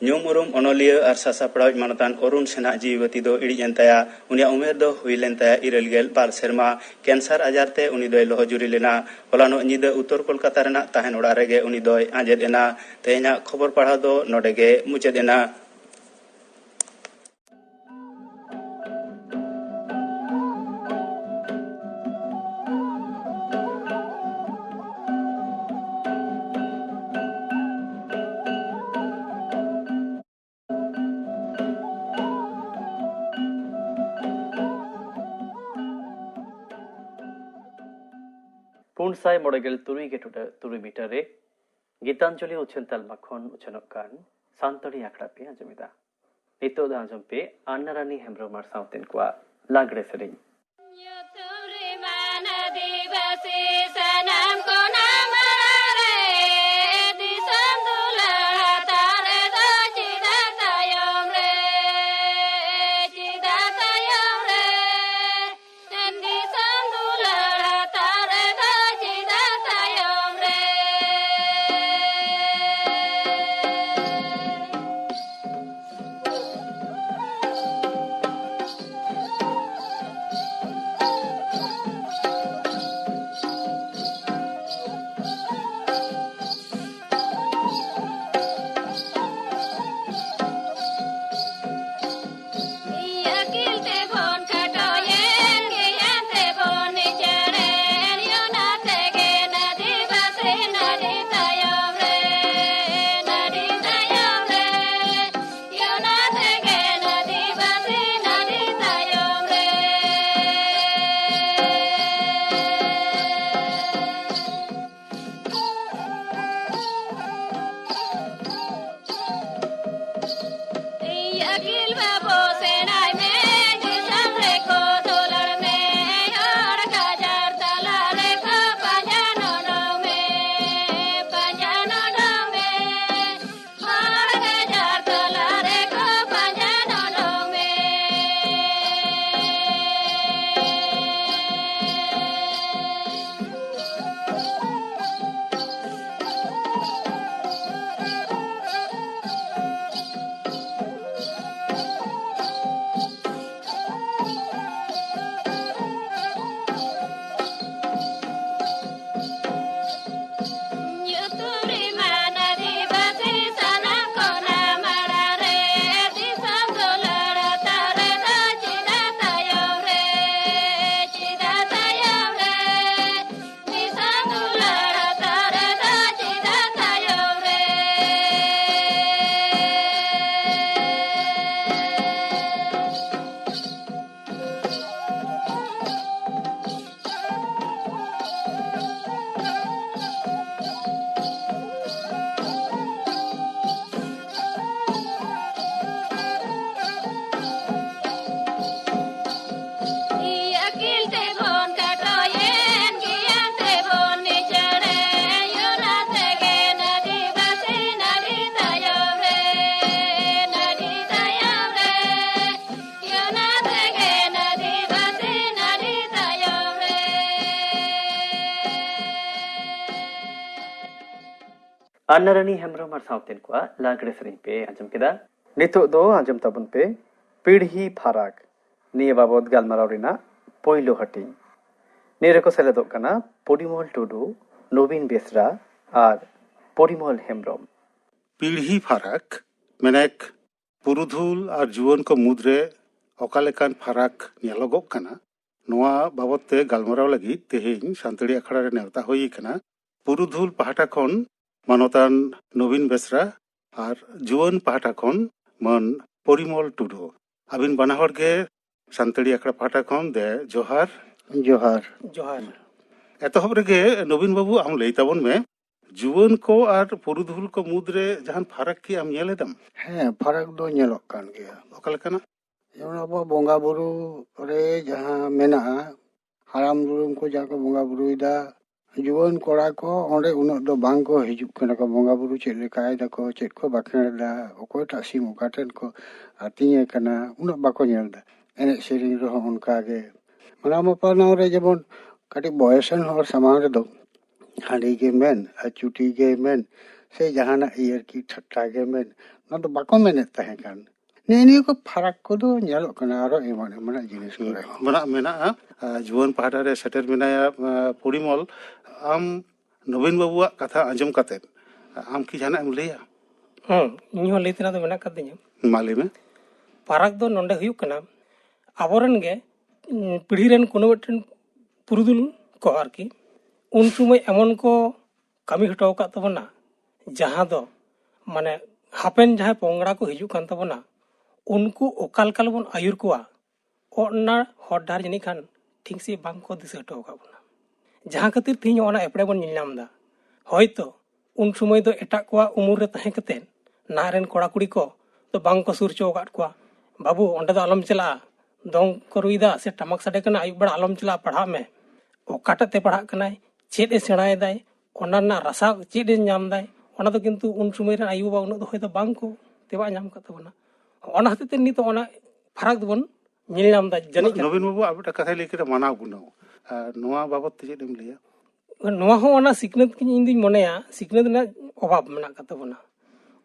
ᱧᱩᱢ ᱩᱨᱩᱢ ᱚᱱᱚᱞᱤᱭᱟᱹ ᱟᱨ ᱥᱟᱥᱟᱯᱲᱟᱣᱤᱡ ᱢᱟᱱᱚᱛᱟᱱ ᱚᱨᱩᱱ ᱥᱮᱱᱦᱟᱜ ᱡᱤᱣᱤ ᱵᱟᱹᱛᱤ ᱫᱚ ᱤᱲᱤᱡ ᱮᱱ ᱛᱟᱭᱟ᱾ ᱩᱱᱤᱭᱟᱜ ᱩᱢᱮᱨ ᱫᱚ ᱦᱩᱭ ᱞᱮᱱ ᱛᱟᱭᱟ ᱤᱨᱟᱹᱞ ᱜᱮᱞ ᱵᱟᱨ ᱥᱮᱨᱢᱟ᱾ ᱠᱮᱱᱥᱟᱨ ᱟᱡᱟᱨ ᱛᱮ ᱩᱱᱤ ᱫᱚᱭ ᱞᱚᱦᱚᱡᱩᱨᱤ ᱞᱮᱱᱟ᱾ ᱦᱚᱞᱟᱱᱚᱜ ᱧᱤᱫᱟᱹ ᱩᱛᱛᱚᱨ ᱠᱳᱞᱠᱟᱛᱟ ᱨᱮᱱᱟᱜ ᱛᱟᱦᱮᱱ ᱚᱲᱟᱜ ᱨᱮᱜᱮ ᱩᱱᱤ ᱫᱚᱭ ᱟᱸᱡᱮᱫ ᱮᱱᱟ᱾ ᱛᱮᱦᱮᱧᱟᱜ ᱠᱷᱚᱵᱚᱨ ᱯᱟᱲᱦᱟᱣ ᱫᱚ ᱱᱚᱰᱮ ᱜᱮ ᱢᱩᱪᱟᱹᱫ ᱮᱱᱟ᱾ ᱯᱩᱱ ᱥᱟᱭ ᱢᱚᱬᱮ ᱜᱮᱞ ᱛᱩᱨᱩᱭ ᱜᱮ ᱴᱩᱰᱟᱹᱜ ᱛᱩᱨᱩᱭ ᱢᱤᱴᱟᱨ ᱨᱮ ᱜᱤᱛᱟᱧᱡᱚᱞᱤ ᱩᱪᱷᱟᱹᱱ ᱛᱟᱞᱢᱟ ᱠᱷᱚᱱ ᱩᱪᱷᱟᱹᱱᱚᱜ ᱠᱟᱱ ᱥᱟᱱᱛᱟᱲᱤ ᱟᱠᱷᱲᱟ ᱯᱮ ᱟᱸᱡᱚᱢ ᱮᱫᱟ᱾ ᱱᱤᱛᱚᱜ ᱫᱚ ᱟᱸᱡᱚᱢ ᱯᱮ ᱟᱱᱱᱟ ᱨᱟᱱᱤ ᱦᱮᱢᱵᱨᱚᱢ ᱟᱨ ᱥᱟᱶᱛᱮᱱ ᱠᱚᱣᱟᱜ ᱞᱟᱜᱽᱲᱮ ᱥᱮᱨᱮᱧ᱾ ᱧᱩᱛᱩᱢ ᱨᱮᱢᱟ ᱟᱹᱫᱤᱵᱟᱹᱥᱤ ᱥᱟᱱᱟᱢ ᱠᱚ ᱱᱟᱢᱟᱨᱟ ᱨᱮ, ᱫᱤᱥᱚᱢ ᱫᱩᱞᱟᱹᱲ ᱦᱟᱛᱟᱣ ᱨᱮᱫᱚ ᱪᱮᱫᱟᱜ ᱛᱟᱭᱚᱢ ᱨᱮ, ᱪᱮᱫᱟᱜ ᱛᱟᱭᱚᱢ ᱨᱮ? ᱫᱤᱥᱚᱢ ᱫᱩᱞᱟᱹᱲ ᱦᱟᱛᱟᱣ ᱨᱮᱫᱚ ᱪᱮᱫᱟᱜ ᱛᱟᱭᱚᱢ ᱨᱮ? ᱟᱱᱱᱟᱨᱟᱱᱤ ᱦᱮᱢᱵᱨᱚᱢ ᱟᱨ ᱥᱟᱶᱛᱮᱱ ᱠᱚᱣᱟᱜ ᱞᱟᱜᱽᱲᱮ ᱥᱮᱨᱮᱧ ᱯᱮ ᱟᱸᱡᱚᱢ ᱠᱮᱫᱟ᱾ ᱱᱤᱛᱚᱜ ᱫᱚ ᱟᱸᱡᱚᱢ ᱛᱟᱵᱚᱱ ᱯᱮ ᱯᱤᱲᱦᱤ ᱯᱷᱟᱨᱟᱠ᱾ ᱱᱤᱭᱟᱹ ᱵᱟᱵᱚᱛ ᱜᱟᱞᱢᱟᱨᱟᱣ ᱨᱮᱱᱟᱜ ᱯᱳᱭᱞᱳ ᱦᱟᱹᱴᱤᱧ᱾ ᱱᱤᱭᱟᱹ ᱨᱮᱠᱚ ᱥᱮᱞᱮᱫᱚᱜ ᱠᱟᱱᱟ ᱯᱚᱨᱤᱢᱚᱞ ᱴᱩᱰᱩ, ᱱᱚᱵᱤᱱ ᱵᱮᱥᱨᱟ ᱟᱨ ᱯᱚᱨᱤᱢᱚᱞ ᱦᱮᱢᱵᱨᱚᱢ᱾ ᱯᱤᱲᱦᱤ ᱯᱷᱟᱨᱟᱠ, ᱢᱮᱱᱮᱠ ᱯᱩᱨᱩᱫᱷᱩᱞ ᱟᱨ ᱡᱩᱣᱟᱹᱱ ᱠᱚ ᱢᱩᱫᱽᱨᱮ ᱚᱠᱟ ᱞᱮᱠᱟᱱ ᱯᱷᱟᱨᱟᱠ ᱧᱮᱞᱚᱜᱚᱜ ᱠᱟᱱᱟ, ᱱᱚᱣᱟ ᱵᱟᱵᱚᱛ ᱛᱮ ᱜᱟᱞᱢᱟᱨᱟᱣ ᱞᱟᱹᱜᱤᱫ ᱛᱮᱦᱮᱧ ᱥᱟᱱᱛᱟᱲᱤ ᱟᱠᱷᱲᱟ ᱨᱮ ᱱᱮᱣᱛᱟ ᱦᱩᱭ ᱟᱠᱟᱱᱟ ᱯᱩᱨᱩᱫᱷᱩᱞ ᱯᱟᱦᱴᱟ ᱠᱷᱚᱱ ᱢᱟᱱᱚᱛᱟᱱ ᱱᱚᱵᱤᱱ ᱵᱮᱥᱨᱟ ᱟᱨ ᱡᱩᱣᱟᱹᱱ ᱯᱟᱦᱴᱟ ᱠᱷᱚᱱ ᱢᱟᱹᱱ ᱯᱚᱨᱤᱢᱚᱞ ᱴᱩᱰᱩ᱾ ᱟᱹᱵᱤᱱ ᱵᱟᱱᱟ ᱦᱚᱲ ᱜᱮ ᱥᱟᱱᱛᱟᱲᱤ ᱟᱠᱷᱲᱟ ᱯᱟᱦᱴᱟ ᱠᱷᱚᱱ ᱫᱮ ᱡᱚᱦᱟᱨ᱾ ᱡᱚᱦᱟᱨ᱾ ᱡᱚᱦᱟᱨ᱾ ᱮᱛᱚᱦᱚᱵ ᱨᱮᱜᱮ ᱱᱚᱵᱤᱱ ᱵᱟᱹᱵᱩ, ᱟᱢ ᱞᱟᱹᱭ ᱛᱟᱵᱚᱱ ᱢᱮ, ᱡᱩᱣᱟᱹᱱ ᱠᱚ ᱟᱨ ᱯᱩᱨᱩᱫᱷᱩᱞ ᱠᱚ ᱢᱩᱫᱽᱨᱮ ᱡᱟᱦᱟᱱ ᱯᱷᱟᱨᱟᱠ ᱠᱤ ᱟᱢ ᱧᱮᱞ ᱮᱫᱟᱢ? ᱦᱮᱸ, ᱯᱷᱟᱨᱟᱠ ᱫᱚ ᱧᱮᱞᱚᱜ ᱠᱟᱱ ᱜᱮᱭᱟ᱾ ᱚᱠᱟ ᱞᱮᱠᱟᱱᱟᱜ? ᱡᱮᱢᱚᱱ ᱟᱵᱚ ᱵᱚᱸᱜᱟ ᱵᱩᱨᱩ ᱨᱮ ᱡᱟᱦᱟᱸ ᱢᱮᱱᱟᱜᱼᱟ, ᱦᱟᱲᱟᱢ ᱫᱩᱲᱩᱢ ᱠᱚ ᱡᱟᱦᱟᱸ ᱠᱚ ᱵᱚᱸᱜᱟ ᱵᱩᱨᱩᱭᱮᱫᱟ, ᱡᱩᱣᱟᱹᱱ ᱠᱚᱲᱟ ᱠᱚ ᱚᱸᱰᱮ ᱩᱱᱟᱹᱜ ᱫᱚ ᱵᱟᱝ ᱠᱚ ᱦᱤᱡᱩᱜ ᱠᱟᱱᱟ ᱠᱚ᱾ ᱵᱚᱸᱜᱟ ᱵᱩᱨᱩ ᱪᱮᱫ ᱞᱮᱠᱟᱭ ᱫᱟᱠᱚ, ᱪᱮᱫ ᱠᱚ ᱵᱟᱸᱠᱷᱮᱲ ᱮᱫᱟ, ᱚᱠᱚᱭᱴᱟᱜ ᱥᱤᱢ ᱚᱠᱟ ᱴᱷᱮᱱ ᱠᱚ ᱟᱹᱛᱤᱧᱮ ᱠᱟᱱᱟ, ᱩᱱᱟᱹᱜ ᱵᱟᱠᱚ ᱧᱮᱞ ᱮᱫᱟ᱾ ᱮᱱᱮᱡ ᱥᱮᱨᱮᱧ ᱨᱮᱦᱚᱸ ᱚᱱᱠᱟ ᱜᱮ᱾ ᱢᱟᱱᱟᱣ ᱢᱟᱯᱟᱱᱟᱣ ᱨᱮ ᱡᱮᱢᱚᱱ ᱠᱟᱹᱴᱤᱡ ᱵᱚᱭᱮᱥᱟᱱ ᱦᱚᱲ ᱥᱟᱢᱟᱝ ᱨᱮᱫᱚ ᱦᱟᱺᱰᱤ ᱜᱮ ᱢᱮᱱ ᱟᱨ ᱪᱩᱴᱤ ᱜᱮ ᱢᱮᱱ, ᱥᱮ ᱡᱟᱦᱟᱱᱟᱜ ᱤᱭᱟᱹ ᱟᱨᱠᱤ ᱴᱷᱟᱴᱴᱟ ᱜᱮ ᱢᱮᱱ, ᱚᱱᱟ ᱫᱚ ᱵᱟᱠᱚ ᱢᱮᱱᱮᱫ ᱛᱟᱦᱮᱸ ᱠᱟᱱ᱾ ᱱᱮᱜᱼᱮ ᱱᱤᱭᱟᱹ ᱠᱚ ᱯᱷᱟᱨᱟᱠ ᱠᱚᱫᱚ ᱧᱮᱞᱚᱜ ᱠᱟᱱᱟ ᱟᱨᱚ ᱮᱢᱟᱱ ᱮᱢᱟᱱᱟᱜ ᱡᱤᱱᱤᱥ ᱠᱚᱨᱮ ᱦᱚᱸ᱾ ᱢᱮᱱᱟᱜ, ᱢᱮᱱᱟᱜᱼᱟ᱾ ᱟᱨ ᱡᱩᱣᱟᱹᱱ ᱯᱟᱦᱴᱟ ᱨᱮ ᱥᱮᱴᱮᱨ ᱢᱮᱱᱟᱭᱟ, ᱟᱸ, ᱯᱚᱨᱤᱢᱚᱞ᱾ ᱟᱢ ᱱᱚᱵᱤᱱ ᱵᱟᱹᱵᱩᱣᱟᱜ ᱠᱟᱛᱷᱟ ᱟᱸᱡᱚᱢ ᱠᱟᱛᱮᱫ ᱟᱢ ᱠᱤ ᱡᱟᱦᱟᱱᱟᱜ ᱮᱢ ᱞᱟᱹᱭᱟ? ᱦᱮᱸ, ᱤᱧ ᱦᱚᱸ ᱞᱟᱹᱭ ᱛᱮᱱᱟᱜ ᱫᱚ ᱢᱮᱱᱟᱜ ᱟᱠᱟᱫ ᱛᱤᱧᱟᱹ᱾ ᱢᱟ ᱞᱟᱹᱭ ᱢᱮ᱾ ᱯᱷᱟᱨᱟᱠ ᱫᱚ ᱱᱚᱰᱮ ᱦᱩᱭᱩᱜ ᱠᱟᱱᱟ, ᱟᱵᱚᱨᱮᱱ ᱜᱮ, ᱩᱸ, ᱯᱤᱲᱦᱤ ᱨᱮᱱ ᱠᱳᱱᱳ ᱢᱤᱫᱴᱮᱱ ᱯᱩᱨᱩᱫᱷᱩᱞ ᱠᱚ ᱟᱨᱠᱤ, ᱩᱱ ᱥᱚᱢᱚᱭ ᱮᱢᱚᱱ ᱠᱚ ᱠᱟᱹᱢᱤ ᱦᱚᱴᱚ ᱟᱠᱟᱫ ᱛᱟᱵᱚᱱᱟ, ᱡᱟᱦᱟᱸ ᱫᱚ ᱢᱟᱱᱮ ᱦᱟᱯᱮᱱ ᱡᱟᱦᱟᱸᱭ ᱯᱚᱝᱲᱟ ᱠᱚ ᱦᱤᱡᱩᱜ ᱠᱟᱱ ᱛᱟᱵᱚᱱᱟ, ᱩᱱᱠᱩ ᱚᱠᱟ ᱞᱮᱠᱟ ᱨᱮᱵᱚᱱ ᱟᱹᱭᱩᱨ ᱠᱚᱣᱟ, ᱚᱱᱟ ᱦᱚᱨ ᱰᱟᱦᱟᱨ ᱡᱟᱹᱱᱤᱡ ᱠᱷᱟᱱ ᱴᱷᱤᱠ ᱥᱟᱺᱦᱤᱡ ᱵᱟᱝ ᱠᱚ ᱫᱤᱥᱟᱹ ᱦᱚᱴᱚ ᱟᱠᱟᱫ ᱵᱚᱱᱟ᱾ ᱡᱟᱦᱟᱸ ᱠᱷᱟᱹᱛᱤᱨ ᱛᱮᱦᱮᱧ ᱚᱱᱟ ᱮᱯᱲᱮ ᱵᱚᱱ ᱧᱮᱞ ᱧᱟᱢ ᱮᱫᱟ᱾ ᱦᱚᱭᱛᱚ ᱩᱱ ᱥᱚᱢᱚᱭ ᱫᱚ ᱮᱴᱟᱜ ᱠᱚᱣᱟᱜ ᱩᱢᱩᱞ ᱨᱮ ᱛᱟᱦᱮᱸ ᱠᱟᱛᱮᱫ ᱱᱟᱦᱟᱜ ᱨᱮᱱ ᱠᱚᱲᱟ ᱠᱩᱲᱤ ᱠᱚ ᱫᱚ ᱵᱟᱝ ᱠᱚ ᱥᱩᱨ ᱦᱚᱪᱚ ᱟᱠᱟᱫ ᱠᱚᱣᱟ᱾ "ᱵᱟᱹᱵᱩ, ᱚᱸᱰᱮ ᱫᱚ ᱟᱞᱚᱢ ᱪᱟᱞᱟᱜᱼᱟ, ᱫᱚᱝ ᱠᱚ ᱨᱩᱭᱮᱫᱟ ᱥᱮ ᱴᱟᱢᱟᱠ ᱥᱟᱰᱮ ᱠᱟᱱᱟ, ᱟᱹᱭᱩᱵ ᱵᱮᱲᱟ ᱟᱞᱚᱢ ᱪᱟᱞᱟᱜᱼᱟ, ᱯᱟᱲᱦᱟᱜ ᱢᱮ᱾" ᱚᱠᱟᱴᱟᱜ ᱛᱮ ᱯᱟᱲᱦᱟᱜ ᱠᱟᱱᱟᱭ, ᱪᱮᱫ ᱮ ᱥᱮᱬᱟᱭᱮᱫᱟᱭ, ᱚᱱᱟ ᱨᱮᱱᱟᱜ ᱨᱟᱥᱟ ᱪᱮᱫ ᱮ ᱧᱟᱢ ᱫᱟᱭ, ᱚᱱᱟ ᱫᱚ ᱠᱤᱱᱛᱩ ᱩᱱ ᱥᱚᱢᱚᱭ ᱨᱮᱱ ᱟᱭᱳᱼᱵᱟᱵᱟ ᱩᱱᱟᱹᱜ ᱫᱚ ᱦᱚᱭᱛᱳ ᱵᱟᱝ ᱠᱚ ᱛᱮᱵᱟᱜ ᱧᱟᱢ ᱟᱠᱟᱫ ᱛᱟᱵᱚᱱᱟ᱾ ᱚᱱᱟ ᱦᱚᱛᱮᱡ ᱛᱮ ᱱᱤᱛᱚᱜ ᱚᱱᱟ ᱯᱷᱟᱨᱟᱠ ᱫᱚᱵᱚᱱ ᱧᱮᱞ ᱧᱟᱢ ᱮᱫᱟ ᱡᱟᱹᱱᱤᱡ ᱠᱷᱟᱱ᱾ ᱱᱚᱵᱤᱱ ᱵᱟᱹᱵᱩ, ᱟᱨ ᱢᱤᱫᱴᱟᱝ ᱠᱟᱛᱷᱟᱭ ᱞᱟᱹᱭ ᱠᱮᱫᱟ, ᱢᱟᱱᱟᱣ ᱜᱩᱱᱟᱹᱣ᱾ ᱟᱨ ᱱᱚᱣᱟ ᱵᱟᱵᱚᱫ ᱛᱮ ᱪᱮᱫ ᱮᱢ ᱞᱟᱹᱭᱟ? ᱱᱚᱣᱟ ᱦᱚᱸ ᱚᱱᱟ ᱥᱤᱠᱷᱱᱟᱹᱛ ᱜᱮ ᱤᱧ ᱫᱩᱧ ᱢᱚᱱᱮᱭᱟ, ᱥᱤᱠᱷᱱᱟᱹᱛ ᱨᱮᱱᱟᱜ ᱚᱵᱷᱟᱵᱽ ᱢᱮᱱᱟᱜ ᱟᱠᱟᱫ ᱛᱟᱵᱚᱱᱟ᱾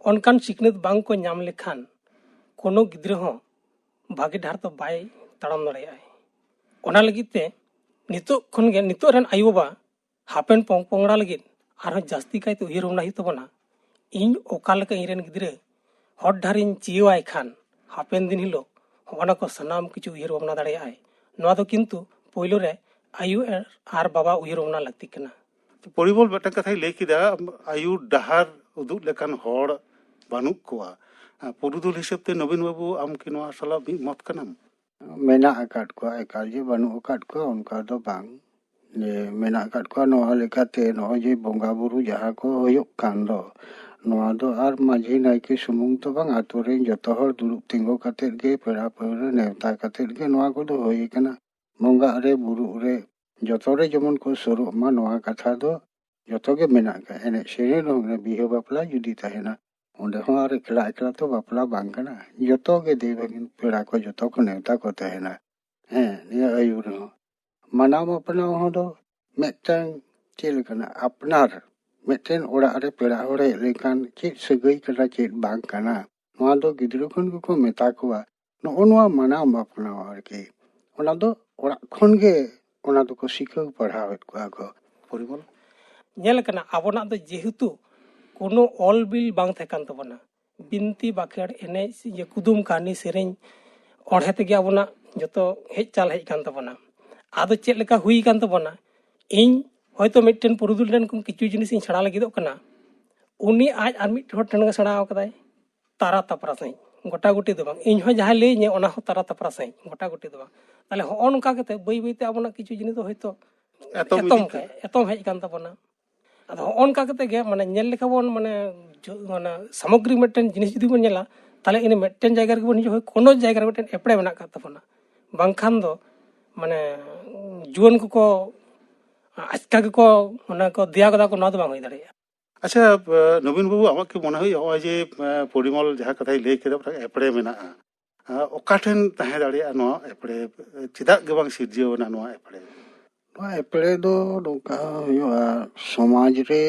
ᱚᱱᱠᱟᱱ ᱥᱤᱠᱷᱱᱟᱹᱛ ᱵᱟᱝ ᱠᱚ ᱧᱟᱢ ᱞᱮᱠᱷᱟᱱ ᱠᱳᱱᱳ ᱜᱤᱫᱽᱨᱟᱹ ᱦᱚᱸ ᱵᱷᱟᱜᱮ ᱰᱟᱦᱟᱨ ᱫᱚ ᱵᱟᱭ ᱛᱟᱲᱟᱢ ᱫᱟᱲᱮᱭᱟᱜᱼᱟᱭ᱾ ᱚᱱᱟ ᱞᱟᱹᱜᱤᱫ ᱛᱮ ᱱᱤᱛᱚᱜ ᱠᱷᱚᱱ ᱜᱮ, ᱱᱤᱛᱚᱜ ᱨᱮᱱ ᱟᱭᱳᱼᱵᱟᱵᱟ ᱦᱟᱯᱮᱱ ᱯᱚᱝ ᱯᱚᱝᱲᱟ ᱞᱟᱹᱜᱤᱫ ᱟᱨᱦᱚᱸ ᱡᱟᱹᱥᱛᱤ ᱠᱟᱭᱛᱮ ᱩᱭᱦᱟᱹᱨ ᱵᱷᱟᱵᱽᱱᱟ ᱦᱩᱭᱩᱜ ᱛᱟᱵᱚᱱᱟ᱾ ᱤᱧ ᱚᱠᱟ ᱞᱮᱠᱟ ᱤᱧ ᱨᱮᱱ ᱜᱤᱫᱽᱨᱟᱹ ᱦᱚᱨ ᱰᱟᱦᱟᱨᱤᱧ ᱪᱤᱭᱟᱹᱣᱟᱭ ᱠᱷᱟᱱ ᱦᱟᱯᱮᱱ ᱫᱤᱱ ᱦᱤᱞᱳᱜ ᱦᱚᱸᱜᱼᱚ ᱱᱟ ᱠᱚ ᱥᱟᱱᱟᱢ ᱠᱤᱪᱷᱩ ᱩᱭᱦᱟᱹᱨ ᱵᱷᱟᱵᱽᱱᱟ ᱫᱟᱲᱮᱭᱟᱜᱼᱟᱭ᱾ ᱱᱚᱣᱟ ᱫᱚ ᱠᱤᱱᱛᱩ ᱯᱳᱭᱞᱳ ᱨᱮ ᱟᱭᱳ ᱟᱨ ᱵᱟᱵᱟ ᱩᱭᱦᱟᱹᱨ ᱵᱷᱟᱵᱽᱱᱟ ᱞᱟᱹᱠᱛᱤ ᱠᱟᱱᱟ᱾ ᱯᱚᱨᱤᱢᱚᱞ ᱢᱤᱫᱴᱟᱝ ᱠᱟᱛᱷᱟᱭ ᱞᱟᱹᱭ ᱠᱮᱫᱟ, ᱟᱭᱩᱨ ᱰᱟᱦᱟᱨ ᱩᱫᱩᱜ ᱞᱮᱠᱟᱱ ᱦᱚᱲ ᱵᱟᱹᱱᱩᱜ ᱠᱚᱣᱟ᱾ ᱯᱩᱨᱩᱫᱷᱩᱞ ᱦᱤᱥᱟᱹᱵ ᱛᱮ ᱱᱚᱵᱤᱱ ᱵᱟᱹᱵᱩ, ᱟᱢ ᱠᱤ ᱱᱚᱣᱟ ᱥᱟᱞᱟᱜ ᱢᱤᱫ ᱢᱚᱛ ᱠᱟᱱᱟᱢ? ᱢᱮᱱᱟᱜ ᱟᱠᱟᱫ ᱠᱚᱣᱟ, ᱮᱠᱟᱞ ᱡᱮ ᱵᱟᱹᱱᱩᱜ ᱟᱠᱟᱫ ᱠᱚᱣᱟ ᱚᱱᱠᱟ ᱫᱚ ᱵᱟᱝ᱾ ᱡᱮ ᱢᱮᱱᱟᱜ ᱟᱠᱟᱫ ᱠᱚᱣᱟ, ᱱᱚᱣᱟ ᱞᱮᱠᱟᱛᱮ ᱱᱚᱜᱼᱚᱭ ᱡᱮ ᱵᱚᱸᱜᱟ ᱵᱩᱨᱩ ᱡᱟᱦᱟᱸ ᱠᱚ ᱦᱩᱭᱩᱜ ᱠᱟᱱ ᱫᱚ, ᱱᱚᱣᱟ ᱫᱚ ᱟᱨ ᱢᱟᱹᱡᱷᱤ ᱱᱟᱭᱠᱮ ᱥᱩᱢᱩᱝ ᱫᱚ ᱵᱟᱝ, ᱟᱛᱳ ᱨᱮᱱ ᱡᱚᱛᱚ ᱦᱚᱲ ᱫᱩᱲᱩᱵ ᱛᱤᱸᱜᱩ ᱠᱟᱛᱮᱫ ᱜᱮ, ᱯᱮᱲᱟ ᱯᱟᱹᱲᱦᱟᱹ ᱱᱮᱣᱛᱟ ᱠᱟᱛᱮᱫ ᱜᱮ ᱱᱚᱣᱟ ᱠᱚᱫᱚ ᱦᱩᱭ ᱟᱠᱟᱱᱟ᱾ ᱵᱚᱸᱜᱟᱜ ᱨᱮ, ᱵᱩᱨᱩᱜ ᱨᱮ, ᱡᱚᱛᱚ ᱨᱮ ᱡᱮᱢᱚᱱ ᱠᱚ ᱥᱩᱨᱩᱜ ᱢᱟ, ᱱᱚᱣᱟ ᱠᱟᱛᱷᱟ ᱫᱚ ᱡᱚᱛᱚ ᱜᱮ ᱢᱮᱱᱟᱜ ᱟᱠᱟᱫ᱾ ᱮᱱᱮᱡ ᱥᱮᱨᱮᱧ ᱨᱮᱦᱚᱸ, ᱵᱤᱦᱟᱹ ᱵᱟᱯᱞᱟ ᱡᱩᱫᱤ ᱛᱟᱦᱮᱱᱟ, ᱚᱸᱰᱮ ᱦᱚᱸ ᱟᱨ ᱮᱠᱞᱟ ᱮᱠᱞᱟ ᱛᱚ ᱵᱟᱯᱞᱟ ᱵᱟᱝ ᱠᱟᱱᱟ᱾ ᱡᱚᱛᱚ ᱜᱮ ᱫᱮᱣ ᱵᱷᱟᱹᱜᱤᱱ ᱯᱮᱲᱟ ᱠᱚ ᱡᱚᱛᱚ ᱠᱚ ᱱᱮᱣᱛᱟ ᱠᱚ ᱛᱟᱦᱮᱱᱟ᱾ ᱦᱮᱸ, ᱱᱤᱭᱟᱹ ᱟᱹᱭᱩᱨ ᱨᱮᱦᱚᱸ ᱢᱟᱱᱟᱣ ᱢᱟᱯᱱᱟᱣ ᱦᱚᱸ ᱫᱚ ᱢᱤᱫᱴᱟᱝ ᱪᱮᱫ ᱞᱮᱠᱟᱱᱟ, ᱟᱯᱱᱟᱨ ᱢᱤᱫᱴᱮᱱ ᱚᱲᱟᱜ ᱨᱮ ᱯᱮᱲᱟ ᱦᱚᱲ ᱦᱮᱡ ᱞᱮᱱᱠᱷᱟᱱ ᱪᱮᱫ ᱥᱟᱹᱜᱟᱹᱭ ᱠᱟᱱᱟ, ᱪᱮᱫ ᱵᱟᱝ ᱠᱟᱱᱟ, ᱱᱚᱣᱟ ᱫᱚ ᱜᱤᱫᱽᱨᱟᱹ ᱠᱷᱚᱱ ᱜᱮᱠᱚ ᱢᱮᱛᱟ ᱠᱚᱣᱟ᱾ ᱱᱚᱜᱼᱚ ᱱᱚᱣᱟ ᱢᱟᱱᱟᱣ ᱢᱟᱯᱱᱟᱣ ᱟᱨᱠᱤ, ᱚᱱᱟ ᱫᱚ ᱚᱲᱟᱜ ᱠᱷᱚᱱ ᱜᱮ ᱚᱱᱟ ᱫᱚᱠᱚ ᱥᱤᱠᱷᱟᱹᱣ ᱯᱟᱲᱦᱟᱣᱮᱫ ᱠᱚᱣᱟ ᱠᱚ᱾ ᱯᱚᱨᱤᱢᱚᱞ? ᱧᱮᱞ ᱠᱟᱱᱟ, ᱟᱵᱚᱱᱟᱜ ᱫᱚ ᱡᱮᱦᱮᱛᱩ ᱠᱳᱱᱳ ᱚᱞ ᱵᱤᱞ ᱵᱟᱝ ᱛᱟᱦᱮᱸ ᱠᱟᱱ ᱛᱟᱵᱚᱱᱟ, ᱵᱤᱱᱛᱤ ᱵᱟᱠᱷᱮᱲ, ᱮᱱᱮᱡ, ᱤᱭᱟᱹ, ᱠᱩᱫᱩᱢ, ᱠᱟᱹᱦᱱᱤ, ᱥᱮᱨᱮᱧ, ᱚᱬᱦᱮ ᱛᱮᱜᱮ ᱟᱵᱚᱱᱟᱜ ᱡᱚᱛᱚ ᱦᱮᱡ ᱪᱟᱞ ᱦᱮᱡ ᱠᱟᱱ ᱛᱟᱵᱚᱱᱟ᱾ ᱟᱫᱚ ᱪᱮᱫ ᱞᱮᱠᱟ ᱦᱩᱭ ᱠᱟᱱ ᱛᱟᱵᱚᱱᱟ? ᱤᱧ ᱦᱚᱭᱛᱳ ᱢᱤᱫᱴᱮᱱ ᱯᱩᱨᱩᱫᱷᱩᱞ ᱴᱷᱮᱱ ᱠᱷᱚᱱ ᱠᱤᱪᱷᱩ ᱡᱤᱱᱤᱥ ᱤᱧ ᱥᱮᱬᱟ ᱞᱟᱹᱜᱤᱫᱚᱜ ᱠᱟᱱᱟ, ᱩᱱᱤ ᱟᱡ ᱟᱨ ᱢᱤᱫ ᱦᱚᱲ ᱴᱷᱮᱱ ᱜᱮ ᱥᱮᱬᱟ ᱟᱠᱟᱫᱟᱭ, ᱛᱟᱨᱟ ᱛᱟᱯᱨᱟ ᱥᱟᱺᱦᱤᱡ, ᱜᱚᱴᱟ ᱜᱩᱴᱤ ᱫᱚ ᱵᱟᱝ᱾ ᱤᱧ ᱦᱚᱸ ᱡᱟᱦᱟᱸᱭ ᱞᱟᱹᱭᱟᱹᱧᱟᱹ, ᱚᱱᱟ ᱦᱚᱸ ᱛᱟᱨᱟ ᱛᱟᱯᱨᱟ ᱥᱟᱺᱦᱤᱡ, ᱜᱚᱴᱟ ᱜᱩᱴᱤ ᱫᱚ ᱵᱟᱝ᱾ ᱛᱟᱦᱞᱮ ᱦᱚᱸᱜᱼᱚ ᱱᱚᱝᱠᱟ ᱠᱟᱛᱮ ᱵᱟᱹᱭ ᱵᱟᱹᱭ ᱛᱮ ᱟᱵᱚᱱᱟᱜ ᱠᱤᱪᱷᱩ ᱡᱤᱱᱤᱥ ᱫᱚ ᱦᱚᱭᱛᱳ ᱮᱛᱚᱢ ᱮᱛᱚᱢ ᱤᱫᱤᱜ ᱠᱟᱱᱟ᱾ ᱮᱛᱚᱢ ᱦᱮᱡ ᱠᱟᱱ ᱛᱟᱵᱚᱱᱟ᱾ ᱟᱫᱚ ᱦᱚᱸᱜᱼᱚ ᱱᱚᱝᱠᱟ ᱠᱟᱛᱮ ᱜᱮ, ᱢᱟᱱᱮ, ᱧᱮᱞ ᱞᱮᱠᱷᱟᱱ ᱵᱚᱱ, ᱢᱟᱱᱮ, ᱡᱚ-, ᱢᱟᱱᱮ, ᱥᱟᱢᱚᱜᱽᱨᱤᱠ ᱢᱤᱫᱴᱮᱱ ᱡᱤᱱᱤᱥ ᱡᱩᱫᱤ ᱵᱚᱱ ᱧᱮᱞᱟ, ᱛᱟᱦᱞᱮ ᱤᱱᱟᱹ ᱢᱤᱫᱴᱮᱱ ᱡᱟᱭᱜᱟ ᱨᱮᱜᱮ ᱵᱚᱱ ᱦᱤᱡᱩᱜᱼᱟ, ᱦᱳᱭ, ᱠᱳᱱᱳ ᱡᱟᱭᱜᱟ ᱨᱮ ᱢᱤᱫᱴᱮᱱ ᱮᱯᱲᱮ ᱢᱮᱱᱟᱜ ᱟᱠᱟᱫ ᱛᱟᱵᱚᱱᱟ᱾ ᱵᱟᱝᱠᱷᱟᱱ ᱫᱚ, ᱢᱟᱱᱮ, ᱡᱩᱣᱟᱹᱱ ᱠᱚᱠᱚ ᱟᱪᱠᱟ ᱜᱮᱠᱚ, ᱚᱱᱟ ᱠᱚ ᱫᱮᱭᱟ ᱜᱚᱫᱟ ᱠᱚ, ᱱᱚᱣᱟ ᱫᱚ ᱵᱟᱝ ᱦᱩᱭ ᱫᱟᱲᱮᱭᱟᱜᱼᱟ᱾ ᱟᱪᱪᱷᱟ, ᱮ, ᱱᱚᱵᱤᱱ ᱵᱟᱹᱵᱩ, ᱟᱢᱟᱜ ᱠᱤ ᱢᱚᱱᱮ ᱦᱩᱭᱩᱜᱼᱟ, ᱱᱚᱜᱼᱚᱭ ᱡᱮ, ᱮ, ᱯᱚᱨᱤᱢᱚᱞ ᱡᱟᱦᱟᱸ ᱠᱟᱛᱷᱟᱭ ᱞᱟᱹᱭ ᱠᱮᱫᱟ, ᱢᱤᱫᱴᱟᱝ ᱮᱯᱲᱮ ᱢᱮᱱᱟᱜᱼᱟ, ᱮ, ᱚᱠᱟ ᱴᱷᱮᱱ ᱛᱟᱦᱮᱸ ᱫᱟᱲᱮᱭᱟᱜᱼᱟ ᱱᱚᱣᱟ ᱮᱯᱲᱮ? ᱪᱮᱫᱟᱜ ᱜᱮ ᱵᱟᱝ ᱥᱤᱨᱡᱟᱹᱣ ᱮᱱᱟ ᱱᱚᱣᱟ ᱮᱯᱲᱮ? ᱱᱚᱣᱟ ᱮᱯᱮᱲᱮ ᱫᱚ ᱱᱚᱝᱠᱟ ᱦᱩᱭᱩᱜᱼᱟ, ᱥᱚᱢᱟᱡᱽ ᱨᱮ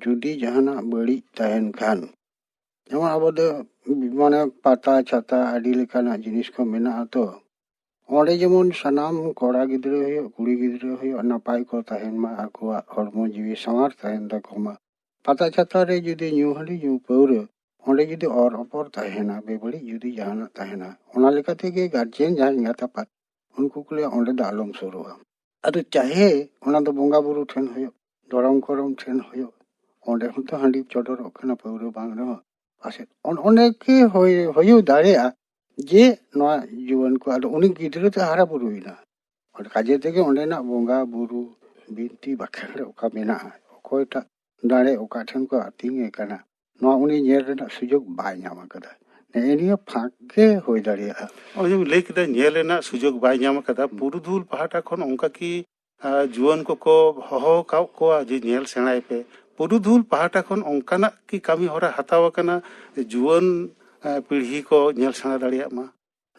ᱡᱩᱫᱤ ᱡᱟᱦᱟᱱᱟᱜ ᱵᱟᱹᱲᱤᱡ ᱛᱟᱦᱮᱱ ᱠᱷᱟᱱ, ᱡᱮᱢᱚᱱ ᱟᱵᱚ ᱫᱚ ᱢᱟᱱᱮ ᱯᱟᱛᱟ ᱪᱷᱟᱛᱟ ᱟᱹᱰᱤ ᱞᱮᱠᱟᱱᱟᱜ ᱡᱤᱱᱤᱥ ᱠᱚ ᱢᱮᱱᱟᱜᱼᱟ ᱛᱚ, ᱚᱸᱰᱮ ᱡᱮᱢᱚᱱ ᱥᱟᱱᱟᱢ ᱠᱚᱲᱟ ᱜᱤᱫᱽᱨᱟᱹ ᱦᱩᱭᱩᱜ, ᱠᱩᱲᱤ ᱜᱤᱫᱽᱨᱟᱹ ᱦᱩᱭᱩᱜ, ᱱᱟᱯᱟᱭ ᱠᱚ ᱛᱟᱦᱮᱱ ᱢᱟ, ᱟᱠᱚᱣᱟᱜ ᱦᱚᱲᱢᱚ ᱡᱤᱣᱤ ᱥᱟᱶᱟᱨ ᱛᱟᱦᱮᱱ ᱛᱟᱠᱚ ᱢᱟ᱾ ᱯᱟᱛᱟ ᱪᱷᱟᱛᱟ ᱨᱮ ᱡᱩᱫᱤ ᱧᱩ ᱦᱟᱺᱰᱤ ᱧᱩ ᱯᱟᱹᱣᱨᱟᱹ, ᱚᱸᱰᱮ ᱡᱩᱫᱤ ᱚᱨ ᱚᱯᱚᱨ ᱛᱟᱦᱮᱱᱟ, ᱵᱮᱵᱟᱹᱲᱤᱡ ᱡᱩᱫᱤ ᱡᱟᱦᱟᱱᱟᱜ ᱛᱟᱦᱮᱱᱟ, ᱚᱱᱟ ᱞᱮᱠᱟ ᱛᱮᱜᱮ ᱜᱟᱨᱡᱮᱱ ᱡᱟᱦᱟᱸᱭ ᱮᱸᱜᱟᱛ ᱟᱯᱟᱛ, ᱩᱱᱠᱩ ᱠᱚ ᱞᱟᱹᱭᱟ ᱚᱸᱰᱮ ᱫᱚ ᱟᱞᱚᱢ ᱥᱩᱨᱩᱜᱼᱟ᱾ ᱟᱫᱚ ᱪᱟᱦᱮ ᱚᱱᱟ ᱫᱚ ᱵᱚᱸᱜᱟ ᱵᱩᱨᱩ ᱴᱷᱮᱱ ᱦᱩᱭᱩᱜ, ᱫᱷᱚᱨᱚᱢ ᱠᱚᱨᱚᱢ ᱴᱷᱮᱱ ᱦᱩᱭᱩᱜ, ᱚᱸᱰᱮ ᱦᱚᱸᱛᱚ ᱦᱟᱺᱰᱤ ᱪᱚᱰᱚᱨᱚᱜ ᱠᱟᱱᱟ, ᱯᱟᱹᱣᱨᱟᱹ ᱵᱟᱝ ᱨᱮᱦᱚᱸ᱾ ᱯᱟᱥᱮᱡ ᱚᱱ-, ᱚᱱᱮ ᱠᱤ ᱦᱩᱭ, ᱦᱩᱭᱩᱜ ᱫᱟᱲᱮᱭᱟᱜᱼᱟ ᱡᱮ ᱱᱚᱣᱟ ᱡᱩᱣᱟᱹᱱ ᱠᱚ, ᱟᱫᱚ ᱩᱱᱤ ᱜᱤᱫᱽᱨᱟᱹ ᱛᱚ ᱦᱟᱨᱟ ᱵᱩᱨᱩᱭᱮᱱᱟ, ᱚᱱᱟ ᱠᱟᱡᱮ ᱛᱮᱜᱮ ᱚᱸᱰᱮᱱᱟᱜ ᱵᱚᱸᱜᱟ ᱵᱩᱨᱩ, ᱵᱤᱱᱛᱤ ᱵᱟᱠᱷᱮᱲ ᱚᱠᱟ ᱢᱮᱱᱟᱜᱼᱟ, ᱚᱠᱚᱭᱴᱟᱜ ᱫᱟᱲᱮ ᱚᱠᱟ ᱴᱷᱮᱱ ᱠᱚ ᱟᱹᱛᱤᱧᱮ ᱠᱟᱱᱟ, ᱱᱚᱣᱟ ᱩᱱᱤ ᱧᱮᱞ ᱨᱮᱱᱟᱜ ᱥᱩᱡᱳᱜᱽ ᱵᱟᱭ ᱧᱟᱢ ᱟᱠᱟᱫᱟ᱾ ᱱᱮᱜᱼᱮ ᱱᱤᱭᱟᱹ ᱯᱷᱟᱸᱠ ᱜᱮ ᱦᱩᱭ ᱫᱟᱲᱮᱭᱟᱜᱼᱟ᱾ ᱱᱚᱜᱼᱚᱭ ᱡᱮᱢ ᱞᱟᱹᱭ ᱠᱮᱫᱟ, ᱧᱮᱞ ᱨᱮᱱᱟᱜ ᱥᱩᱡᱳᱜᱽ ᱵᱟᱭ ᱧᱟᱢ ᱟᱠᱟᱫᱟ, ᱯᱩᱨᱩᱫᱷᱩᱞ ᱯᱟᱦᱴᱟ ᱠᱷᱚᱱ ᱚᱱᱠᱟ ᱠᱤ, ᱟᱨ ᱡᱩᱣᱟᱹᱱ ᱠᱚᱠᱚ ᱦᱚᱦᱚ ᱟᱠᱟᱫ ᱠᱚᱣᱟ ᱡᱮ ᱧᱮᱞ ᱥᱮᱬᱟᱭ ᱯᱮ? ᱯᱩᱨᱩᱫᱷᱩᱞ ᱯᱟᱦᱴᱟ ᱠᱷᱚᱱ ᱚᱱᱠᱟᱱᱟᱜ ᱠᱤ ᱠᱟᱹᱢᱤ ᱦᱚᱨᱟ ᱦᱟᱛᱟᱣ ᱟᱠᱟᱱᱟ ᱡᱩᱣᱟᱹᱱ, ᱟᱨ, ᱯᱤᱲᱦᱤ ᱠᱚ ᱧᱮᱞ ᱥᱮᱬᱟ ᱫᱟᱲᱮᱭᱟᱜ ᱢᱟ?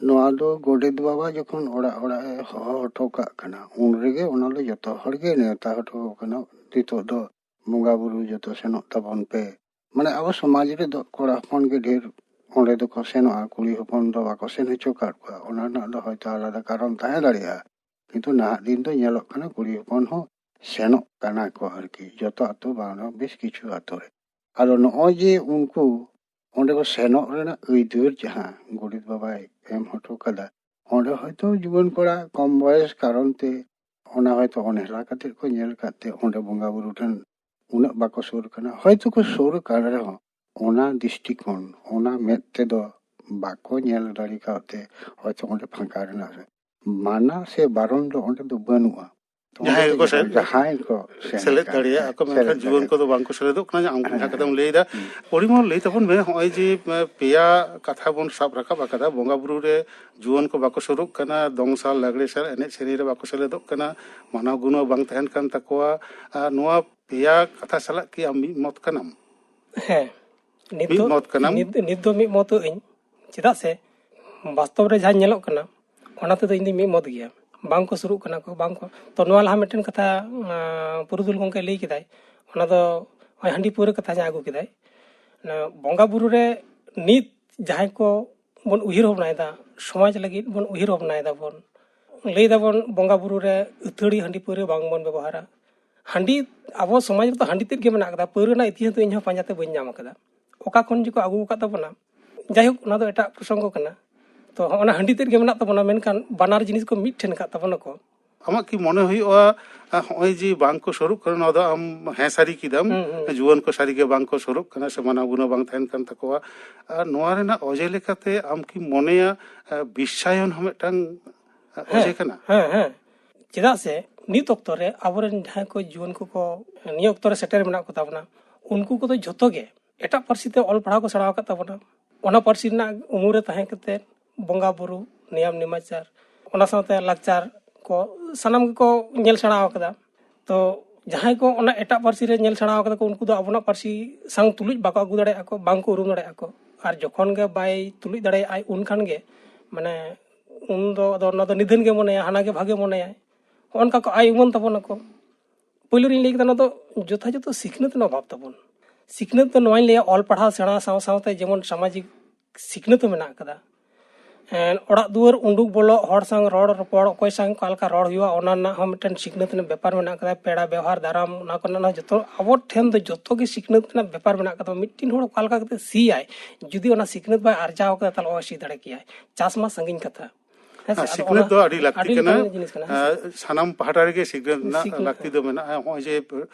ᱱᱚᱣᱟ ᱫᱚ ᱜᱚᱰᱮᱛ ᱵᱟᱵᱟ ᱡᱚᱠᱷᱚᱱ ᱚᱲᱟᱜ ᱚᱲᱟᱜ ᱮ ᱦᱚᱦᱚ ᱦᱚᱴᱚ ᱠᱟᱜ ᱠᱟᱱᱟ, ᱩᱱ ᱨᱮᱜᱮ ᱚᱱᱟ ᱫᱚ ᱡᱚᱛᱚ ᱦᱚᱲ ᱜᱮ ᱱᱮᱣᱛᱟ ᱦᱚᱴᱚ ᱠᱟᱱᱟ᱾ ᱱᱤᱛᱚᱜ ᱫᱚ ᱵᱚᱸᱜᱟ ᱵᱩᱨᱩ ᱡᱚᱛᱚ ᱥᱮᱱᱚᱜ ᱛᱟᱵᱚᱱ ᱯᱮ᱾ ᱢᱟᱱᱮ ᱟᱵᱚ ᱥᱚᱢᱟᱡᱽ ᱨᱮᱫᱚ ᱠᱚᱲᱟ ᱦᱚᱯᱚᱱ ᱜᱮ ᱰᱷᱮᱨ ᱚᱸᱰᱮ ᱫᱚᱠᱚ ᱥᱮᱱᱚᱜᱼᱟ, ᱠᱩᱲᱤ ᱦᱚᱯᱚᱱ ᱫᱚ ᱵᱟᱠᱚ ᱥᱮᱱ ᱦᱚᱪᱚ ᱟᱠᱟᱫ ᱠᱚᱣᱟ᱾ ᱚᱱᱟ ᱨᱮᱱᱟᱜ ᱫᱚ ᱦᱚᱭᱛᱚ ᱟᱞᱟᱫᱟ ᱠᱟᱨᱚᱱ ᱛᱟᱦᱮᱸ ᱫᱟᱲᱮᱭᱟᱜᱼᱟ, ᱠᱤᱱᱛᱩ ᱱᱟᱦᱟᱜ ᱫᱤᱱ ᱫᱚ ᱧᱮᱞᱚᱜ ᱠᱟᱱᱟ ᱠᱩᱲᱤ ᱦᱚᱯᱚᱱ ᱦᱚᱸ ᱥᱮᱱᱚᱜ ᱠᱟᱱᱟ ᱠᱚ ᱟᱨᱠᱤ, ᱡᱚᱛᱚ ᱟᱹᱛᱩ ᱵᱟᱝ ᱨᱮᱦᱚᱸ ᱵᱮᱥ ᱠᱤᱪᱷᱩ ᱟᱹᱛᱩ ᱨᱮ᱾ ᱟᱫᱚ ᱱᱚᱜᱼᱚᱭ ᱡᱮ ᱩᱱᱠᱩ ᱚᱸᱰᱮ ᱠᱚ ᱥᱮᱱᱚᱜ ᱨᱮᱱᱟᱜ ᱟᱹᱭᱫᱟᱹᱨ ᱡᱟᱦᱟᱸ ᱜᱚᱰᱮᱛ ᱵᱟᱵᱟᱭ ᱮᱢ ᱦᱚᱴᱚ ᱠᱟᱫᱟ, ᱚᱸᱰᱮ ᱦᱚᱭᱛᱚ ᱡᱩᱣᱟᱹᱱ ᱠᱚᱲᱟ ᱠᱚᱢ ᱵᱚᱭᱮᱥ ᱠᱟᱨᱚᱱ ᱛᱮ ᱚᱱᱟ ᱦᱚᱭᱛᱚ ᱚᱱᱦᱮᱞᱟ ᱠᱟᱛᱮ ᱠᱚ ᱧᱮᱞ ᱠᱟᱫ ᱛᱮ ᱚᱸᱰᱮ ᱵᱚᱸᱜᱟ ᱵᱩᱨᱩ ᱴᱷᱮᱱ ᱩᱱᱟᱹᱜ ᱵᱟᱠᱚ ᱥᱩᱨ ᱠᱟᱱᱟ᱾ ᱦᱚᱭᱛᱚ ᱠᱚ ᱥᱩᱨ ᱠᱟᱱ ᱨᱮᱦᱚᱸ ᱚᱱᱟ ᱫᱨᱤᱥᱴᱤᱠᱳᱱ, ᱚᱱᱟ ᱢᱮᱫ ᱛᱮᱫᱚ ᱵᱟᱠᱚ ᱧᱮᱞ ᱫᱟᱲᱮ ᱠᱟᱣᱫ ᱛᱮ ᱦᱚᱭᱛᱚ ᱚᱸᱰᱮ ᱯᱷᱟᱸᱠᱟ ᱨᱮᱱᱟᱜ ᱢᱟᱱᱟ ᱥᱮ ᱵᱟᱨᱚᱱ ᱫᱚ ᱚᱸᱰᱮ ᱫᱚ ᱵᱟᱹᱱᱩᱜᱼᱟ᱾ ᱛᱚ ᱚᱸᱰᱮ ᱡᱟᱦᱟᱸᱭ ᱫᱚ ᱜᱮᱠᱚ ᱡᱟᱦᱟᱸ, ᱥᱮᱞᱮᱫ, ᱡᱟᱦᱟᱸᱭ ᱠᱚ ᱥᱮᱞᱮᱫ ᱥᱮᱞᱮᱫ ᱟᱠᱟᱱ, ᱫᱟᱲᱮᱭᱟᱜᱼᱟ ᱠᱚ, ᱥᱮᱞᱮᱫ ᱢᱮᱱᱠᱷᱟᱱ ᱡᱩᱣᱟᱹᱱ ᱫᱟᱲᱮᱭᱟᱜ᱾ ᱠᱚᱫᱚ ᱵᱟᱝᱠᱚ ᱥᱮᱞᱮᱫᱚᱜ ᱠᱟᱱᱟ, ᱟᱢ ᱦᱮᱸ, ᱡᱟᱦᱟᱸ ᱠᱟᱛᱷᱟᱢ ᱦᱮᱸ᱾ ᱞᱟᱹᱭᱫᱟ᱾ ᱦᱩᱸ᱾ ᱯᱚᱨᱤᱢᱚᱞ, ᱞᱟᱹᱭ ᱛᱟᱵᱚᱱ ᱢᱮ, ᱱᱚᱜᱼᱚᱭ ᱡᱮ, ᱮ, ᱯᱮᱭᱟ ᱠᱟᱛᱷᱟ ᱵᱚᱱ ᱥᱟᱵ ᱨᱟᱠᱟᱵ ᱟᱠᱟᱫᱟ, ᱵᱚᱸᱜᱟ ᱵᱩᱨᱩ ᱨᱮ ᱡᱩᱣᱟᱹᱱ ᱠᱚ ᱵᱟᱠᱚ ᱥᱩᱨᱩᱜ ᱠᱟᱱᱟ, ᱫᱚᱝ ᱥᱟᱞ ᱞᱟᱜᱽᱲᱮ ᱥᱟᱞ ᱮᱱᱮᱡ ᱥᱮᱨᱮᱧ ᱨᱮ ᱵᱟᱠᱚ ᱥᱮᱞᱮᱫᱚᱜ ᱠᱟᱱᱟ, ᱢᱟᱱᱟᱣ ᱜᱩᱱᱟᱹᱣ ᱵᱟᱝ ᱛᱟᱦᱮᱱ ᱠᱟᱱ ᱛᱟᱠᱚᱣᱟ᱾ ᱟᱨ ᱱᱚᱣᱟ ᱯᱮᱭᱟ ᱠᱟᱛᱷᱟ ᱥᱟᱞᱟᱜ ᱠᱤ ᱟᱢ ᱢᱤᱫ ᱢᱚᱛ ᱠᱟᱱᱟᱢ? ᱦᱮᱸ, ᱱᱤᱛ ᱢᱤᱫ ᱫᱚ, ᱢᱚᱛ ᱠᱟᱱᱟᱢ? ᱱᱤᱛ, ᱱᱤᱛ ᱫᱚ ᱢᱤᱫ ᱢᱚᱛᱚᱜ ᱟᱹᱧ, ᱪᱮᱫᱟᱜ ᱥᱮ ᱵᱟᱥᱛᱚᱵ ᱨᱮ ᱡᱟᱦᱟᱸ ᱧᱮᱞᱚᱜ ᱠᱟᱱᱟ, ᱚᱱᱟ ᱛᱮᱫᱚ ᱤᱧ ᱫᱚᱧ ᱢᱤᱫ ᱢᱚᱛ ᱜᱮᱭᱟ᱾ ᱵᱟᱝ ᱠᱚ ᱥᱩᱨᱩᱜ ᱠᱟᱱᱟ ᱠᱚ, ᱵᱟᱝ ᱠᱚ᱾ ᱛᱚ, ᱱᱚᱣᱟ ᱞᱟᱦᱟ ᱢᱤᱫᱴᱮᱱ ᱠᱟᱛᱷᱟ ᱟᱸ, ᱯᱩᱨᱩᱫᱷᱩᱞ ᱜᱚᱢᱠᱮ ᱞᱟᱹᱭ ᱠᱮᱫᱟᱭ, ᱚᱱᱟ ᱫᱚ ᱱᱚᱜᱼᱚᱭ ᱦᱟᱺᱰᱤ ᱯᱟᱹᱣᱨᱟᱹ ᱠᱟᱛᱷᱟ ᱡᱟᱦᱟᱸ ᱟᱹᱜᱩ ᱠᱮᱫᱟᱭ, ᱚᱱᱟ ᱵᱚᱸᱜᱟ ᱵᱩᱨᱩ ᱨᱮ ᱱᱤᱛ ᱡᱟᱦᱟᱸᱭ ᱠᱚ ᱵᱚᱱ ᱩᱭᱦᱟᱹᱨ ᱵᱷᱟᱵᱽᱱᱟᱭᱮᱫᱟ, ᱥᱚᱢᱟᱡᱽ ᱞᱟᱹᱜᱤᱫ ᱵᱚᱱ ᱩᱭᱦᱟᱹᱨ ᱵᱷᱟᱵᱽᱱᱟᱭᱮᱫᱟ ᱵᱚᱱ, ᱞᱟᱹᱭ ᱫᱟᱵᱚᱱ ᱵᱚᱸᱜᱟ ᱵᱩᱨᱩ ᱨᱮ ᱟᱹᱛᱷᱟᱹᱲᱤ ᱦᱟᱺᱰᱤ ᱯᱟᱹᱣᱨᱟᱹ ᱵᱟᱝ ᱵᱚᱱ ᱵᱮᱵᱚᱦᱟᱨᱟ᱾ ᱦᱟᱺᱰᱤ, ᱟᱵᱚ ᱥᱚᱢᱟᱡᱽ ᱨᱮᱫᱚ ᱦᱟᱺᱰᱤ ᱛᱮᱫ ᱜᱮ ᱢᱮᱱᱟᱜ ᱟᱠᱟᱫᱟ, ᱯᱟᱹᱣᱨᱟᱹ ᱨᱮᱱᱟᱜ ᱤᱛᱤᱦᱟᱥ ᱫᱚ ᱤᱧᱦᱚᱸ ᱯᱟᱸᱡᱟᱛᱮ ᱵᱟᱹᱧ ᱧᱟᱢ ᱟᱠᱟᱫᱟ, ᱚᱠᱟ ᱠᱷᱚᱱ ᱡᱮᱠᱚ ᱟᱹᱜᱩ ᱟᱠᱟᱫ ᱛᱟᱵᱚᱱᱟ᱾ ᱡᱟᱭᱦᱳᱠ, ᱚᱱᱟ ᱫᱚ ᱮᱴᱟᱜ ᱯᱨᱚᱥᱚᱝᱜᱚ ᱠᱟᱱᱟ᱾ ᱛᱚ, ᱦᱚᱸᱜᱼᱚ ᱱᱟ ᱦᱟᱺᱰᱤ ᱛᱮᱫ ᱜᱮ ᱢᱮᱱᱟᱜ ᱛᱟᱵᱚᱱᱟ, ᱢᱮᱱᱠᱷᱟᱱ ᱵᱟᱱᱟᱨ ᱡᱤᱱᱤᱥ ᱠᱚ ᱢᱤᱫ ᱴᱷᱮᱱ ᱟᱠᱟᱫ ᱛᱟᱵᱚᱱᱟ ᱠᱚ᱾ ᱟᱢᱟᱜ ᱠᱤ ᱢᱚᱱᱮ ᱦᱩᱭᱩᱜᱼᱟ, ᱟ, ᱦᱚᱸᱜᱼᱚᱭ ᱡᱮ ᱵᱟᱝ ᱠᱚ ᱥᱩᱨᱩᱜ ᱠᱟᱱᱟ, ᱱᱚᱣᱟ ᱫᱚ ᱟᱢ ᱦᱮᱸ ᱥᱟᱹᱨᱤ ᱠᱮᱫᱟᱢ, ᱦᱩᱸ, ᱦᱩᱸ᱾ ᱡᱩᱣᱟᱹᱱ ᱠᱚ ᱥᱟᱹᱨᱤ ᱜᱮ ᱵᱟᱝ ᱠᱚ ᱥᱩᱨᱩᱜ ᱠᱟᱱᱟ ᱥᱮ ᱢᱟᱱᱟᱣ ᱜᱩᱱᱟᱹᱣ ᱵᱟᱝ ᱛᱟᱦᱮᱱ ᱠᱟᱱ ᱛᱟᱠᱚᱣᱟ? ᱟᱨ ᱱᱚᱣᱟ ᱨᱮᱱᱟᱜ ᱚᱡᱮ ᱞᱮᱠᱟᱛᱮ ᱟᱢ ᱠᱤᱢ ᱢᱚᱱᱮᱭᱟ, ᱟ, ᱵᱤᱥᱥᱟᱭᱚᱱ ᱦᱚᱸ ᱢᱤᱫᱴᱟᱝ, ᱟ, ᱚᱡᱮ ᱦᱮᱸ, ᱠᱟᱱᱟ? ᱦᱮᱸ, ᱦᱮᱸ᱾ ᱪᱮᱫᱟᱜ ᱥᱮ ᱱᱤᱛ ᱚᱠᱛᱚ ᱨᱮ ᱟᱵᱚᱨᱮᱱ ᱡᱟᱦᱟᱸᱭ ᱠᱚ ᱡᱩᱣᱟᱹᱱ ᱠᱚᱠᱚ ᱱᱤᱭᱟᱹ ᱚᱠᱛᱚ ᱨᱮ ᱥᱮᱴᱮᱨ ᱢᱮᱱᱟᱜ ᱠᱚ ᱛᱟᱵᱚᱱᱟ, ᱩᱱᱠᱩ ᱠᱚᱫᱚ ᱡᱷᱚᱛᱚ ᱜᱮ ᱮᱴᱟᱜ ᱯᱟᱹᱨᱥᱤ ᱛᱮ ᱚᱞ ᱯᱟᱲᱦᱟᱣ ᱠᱚ ᱥᱮᱬᱟ ᱟᱠᱟᱫ ᱛᱟᱵᱚᱱᱟ᱾ ᱚᱱᱟ ᱯᱟᱹᱨᱥᱤ ᱨᱮᱱᱟᱜ ᱩᱢᱩᱞ ᱨᱮ ᱛᱟᱦᱮᱸ ᱠᱟᱛᱮ ᱵᱚᱸᱜᱟ ᱵᱩᱨᱩ, ᱱᱮᱭᱟᱢ ᱱᱮᱢᱟᱪᱟᱨ, ᱚᱱᱟ ᱥᱟᱶᱛᱮ ᱞᱟᱠᱪᱟᱨ ᱠᱚ ᱥᱟᱱᱟᱢ ᱜᱮᱠᱚ ᱧᱮᱞ ᱥᱮᱬᱟ ᱟᱠᱟᱫᱟ᱾ ᱛᱚ, ᱡᱟᱦᱟᱸᱭ ᱠᱚ ᱚᱱᱟ ᱮᱴᱟᱜ ᱯᱟᱹᱨᱥᱤ ᱨᱮ ᱧᱮᱞ ᱥᱮᱬᱟ ᱟᱠᱟᱫᱟ ᱠᱚ, ᱩᱱᱠᱩ ᱫᱚ ᱟᱵᱚᱱᱟᱜ ᱯᱟᱹᱨᱥᱤ ᱥᱟᱶ ᱛᱩᱞᱩᱡ ᱵᱟᱠᱚ ᱟᱹᱜᱩ ᱫᱟᱲᱮᱭᱟᱜᱼᱟ ᱠᱚ, ᱵᱟᱝ ᱠᱚ ᱩᱨᱩᱢ ᱫᱟᱲᱮᱭᱟᱜᱼᱟ ᱠᱚ᱾ ᱟᱨ ᱡᱚᱠᱷᱚᱱ ᱜᱮ ᱵᱟᱭ ᱛᱩᱞᱩᱡ ᱫᱟᱲᱮᱭᱟᱜᱼᱟᱭ, ᱩᱱ ᱠᱷᱟᱱ ᱜᱮ, ᱢᱟᱱᱮ, ᱩᱱ ᱫᱚ ᱟᱫᱚ ᱚᱱᱟ ᱫᱚ ᱱᱤᱫᱷᱟᱹᱱ ᱜᱮ ᱢᱚᱱᱮᱭᱟ, ᱦᱟᱱᱟ ᱜᱮ ᱵᱷᱟᱜᱮ ᱢᱚᱱᱮᱭᱟᱭ᱾ ᱦᱚᱸᱜᱼᱚ ᱱᱚᱝᱠᱟ ᱠᱚ ᱟᱭ ᱩᱢᱟᱹᱱ ᱛᱟᱵᱚᱱᱟ ᱠᱚ᱾ ᱯᱳᱭᱞᱳ ᱨᱤᱧ ᱞᱟᱹᱭ ᱠᱮᱫᱟ, ᱱᱚᱣᱟ ᱫᱚ ᱡᱚᱛᱷᱟᱡᱚᱛᱷᱚ ᱥᱤᱠᱷᱱᱟᱹᱛ ᱨᱮᱱᱟᱜ ᱚᱵᱷᱟᱵᱽ ᱛᱟᱵᱚᱱ᱾ ᱥᱤᱠᱷᱱᱟᱹᱛ ᱫᱚ ᱱᱚᱣᱟᱧ ᱞᱟᱹᱭᱟ, ᱚᱞ ᱯᱟᱲᱦᱟᱣ ᱥᱮᱬᱟ ᱥᱟᱶ ᱥᱟᱶᱛᱮ ᱡᱮᱢᱚᱱ ᱥᱟᱢᱟᱡᱤᱠ ᱥᱤᱠᱷᱱᱟᱹᱛ ᱦᱚᱸ ᱢᱮᱱᱟᱜ ᱟᱠᱟᱫᱟ᱾ ᱮᱸ, ᱚᱲᱟᱜ ᱫᱩᱣᱟᱹᱨ ᱩᱰᱩᱠ ᱵᱚᱞᱚᱜ, ᱦᱚᱲ ᱥᱟᱶ ᱨᱚᱲ ᱨᱚᱯᱚᱲ, ᱚᱠᱚᱭ ᱥᱟᱶ ᱚᱠᱟ ᱞᱮᱠᱟ ᱨᱚᱲ ᱦᱩᱭᱩᱜᱼᱟ, ᱚᱱᱟ ᱨᱮᱱᱟᱜ ᱦᱚᱸ ᱢᱤᱫᱴᱮᱱ ᱥᱤᱠᱷᱱᱟᱹᱛ ᱨᱮᱱᱟᱜ ᱵᱮᱯᱟᱨ ᱢᱮᱱᱟᱜ ᱟᱠᱟᱫᱟ᱾ ᱯᱮᱲᱟ ᱵᱮᱣᱦᱟᱨ ᱫᱟᱨᱟᱢ, ᱚᱱᱟ ᱠᱚᱨᱮᱱᱟᱜ ᱦᱚᱸ ᱡᱚᱛᱚ, ᱟᱵᱚ ᱴᱷᱮᱱ ᱫᱚ ᱡᱚᱛᱚ ᱜᱮ ᱥᱤᱠᱷᱱᱟᱹᱛ ᱨᱮᱱᱟᱜ ᱵᱮᱯᱟᱨ ᱢᱮᱱᱟᱜ ᱟᱠᱟᱫᱟ᱾ ᱢᱤᱫᱴᱮᱱ ᱦᱚᱲ ᱚᱠᱟ ᱞᱮᱠᱟ ᱠᱟᱛᱮ ᱥᱤᱭᱟᱭ, ᱡᱩᱫᱤ ᱚᱱᱟ ᱥᱤᱠᱷᱱᱟᱹᱛ ᱵᱟᱭ ᱟᱨᱡᱟᱣ ᱟᱠᱟᱫᱟ, ᱛᱟᱦᱚᱞᱮ ᱚᱦᱚᱭ ᱥᱤ ᱫᱟᱲᱮ ᱠᱮᱭᱟᱭ᱾ ᱪᱟᱥ ᱢᱟ ᱥᱟᱺᱜᱤᱧ ᱠᱟᱛᱷᱟ᱾ ᱦᱮᱸ ᱥᱮ? ᱦᱮᱸ, ᱟᱫᱚ ᱥᱤᱠᱷᱱᱟᱹᱛ ᱚᱱᱟ ᱫᱚ ᱟᱹᱰᱤ ᱞᱟᱹᱠᱛᱤ ᱟᱹᱰᱤ ᱠᱟᱱᱟ᱾ ᱞᱮᱠᱟᱱ ᱡᱤᱱᱤᱥ ᱠᱟᱱᱟ, ᱦᱮᱸ ᱥᱮ? ᱟᱸ, ᱥᱟᱱᱟᱢ ᱯᱟᱦᱴᱟ ᱨᱮᱜᱮ ᱥᱤᱠᱷᱱᱟᱹᱛ ᱨᱮᱱᱟᱜ ᱥᱤᱠᱷᱱᱟᱹᱛ ᱞᱟᱹᱠᱛᱤ ᱫᱚ ᱢᱮᱱᱟᱜᱼᱟ᱾ ᱱᱚᱜᱼᱚᱭ ᱡᱮ,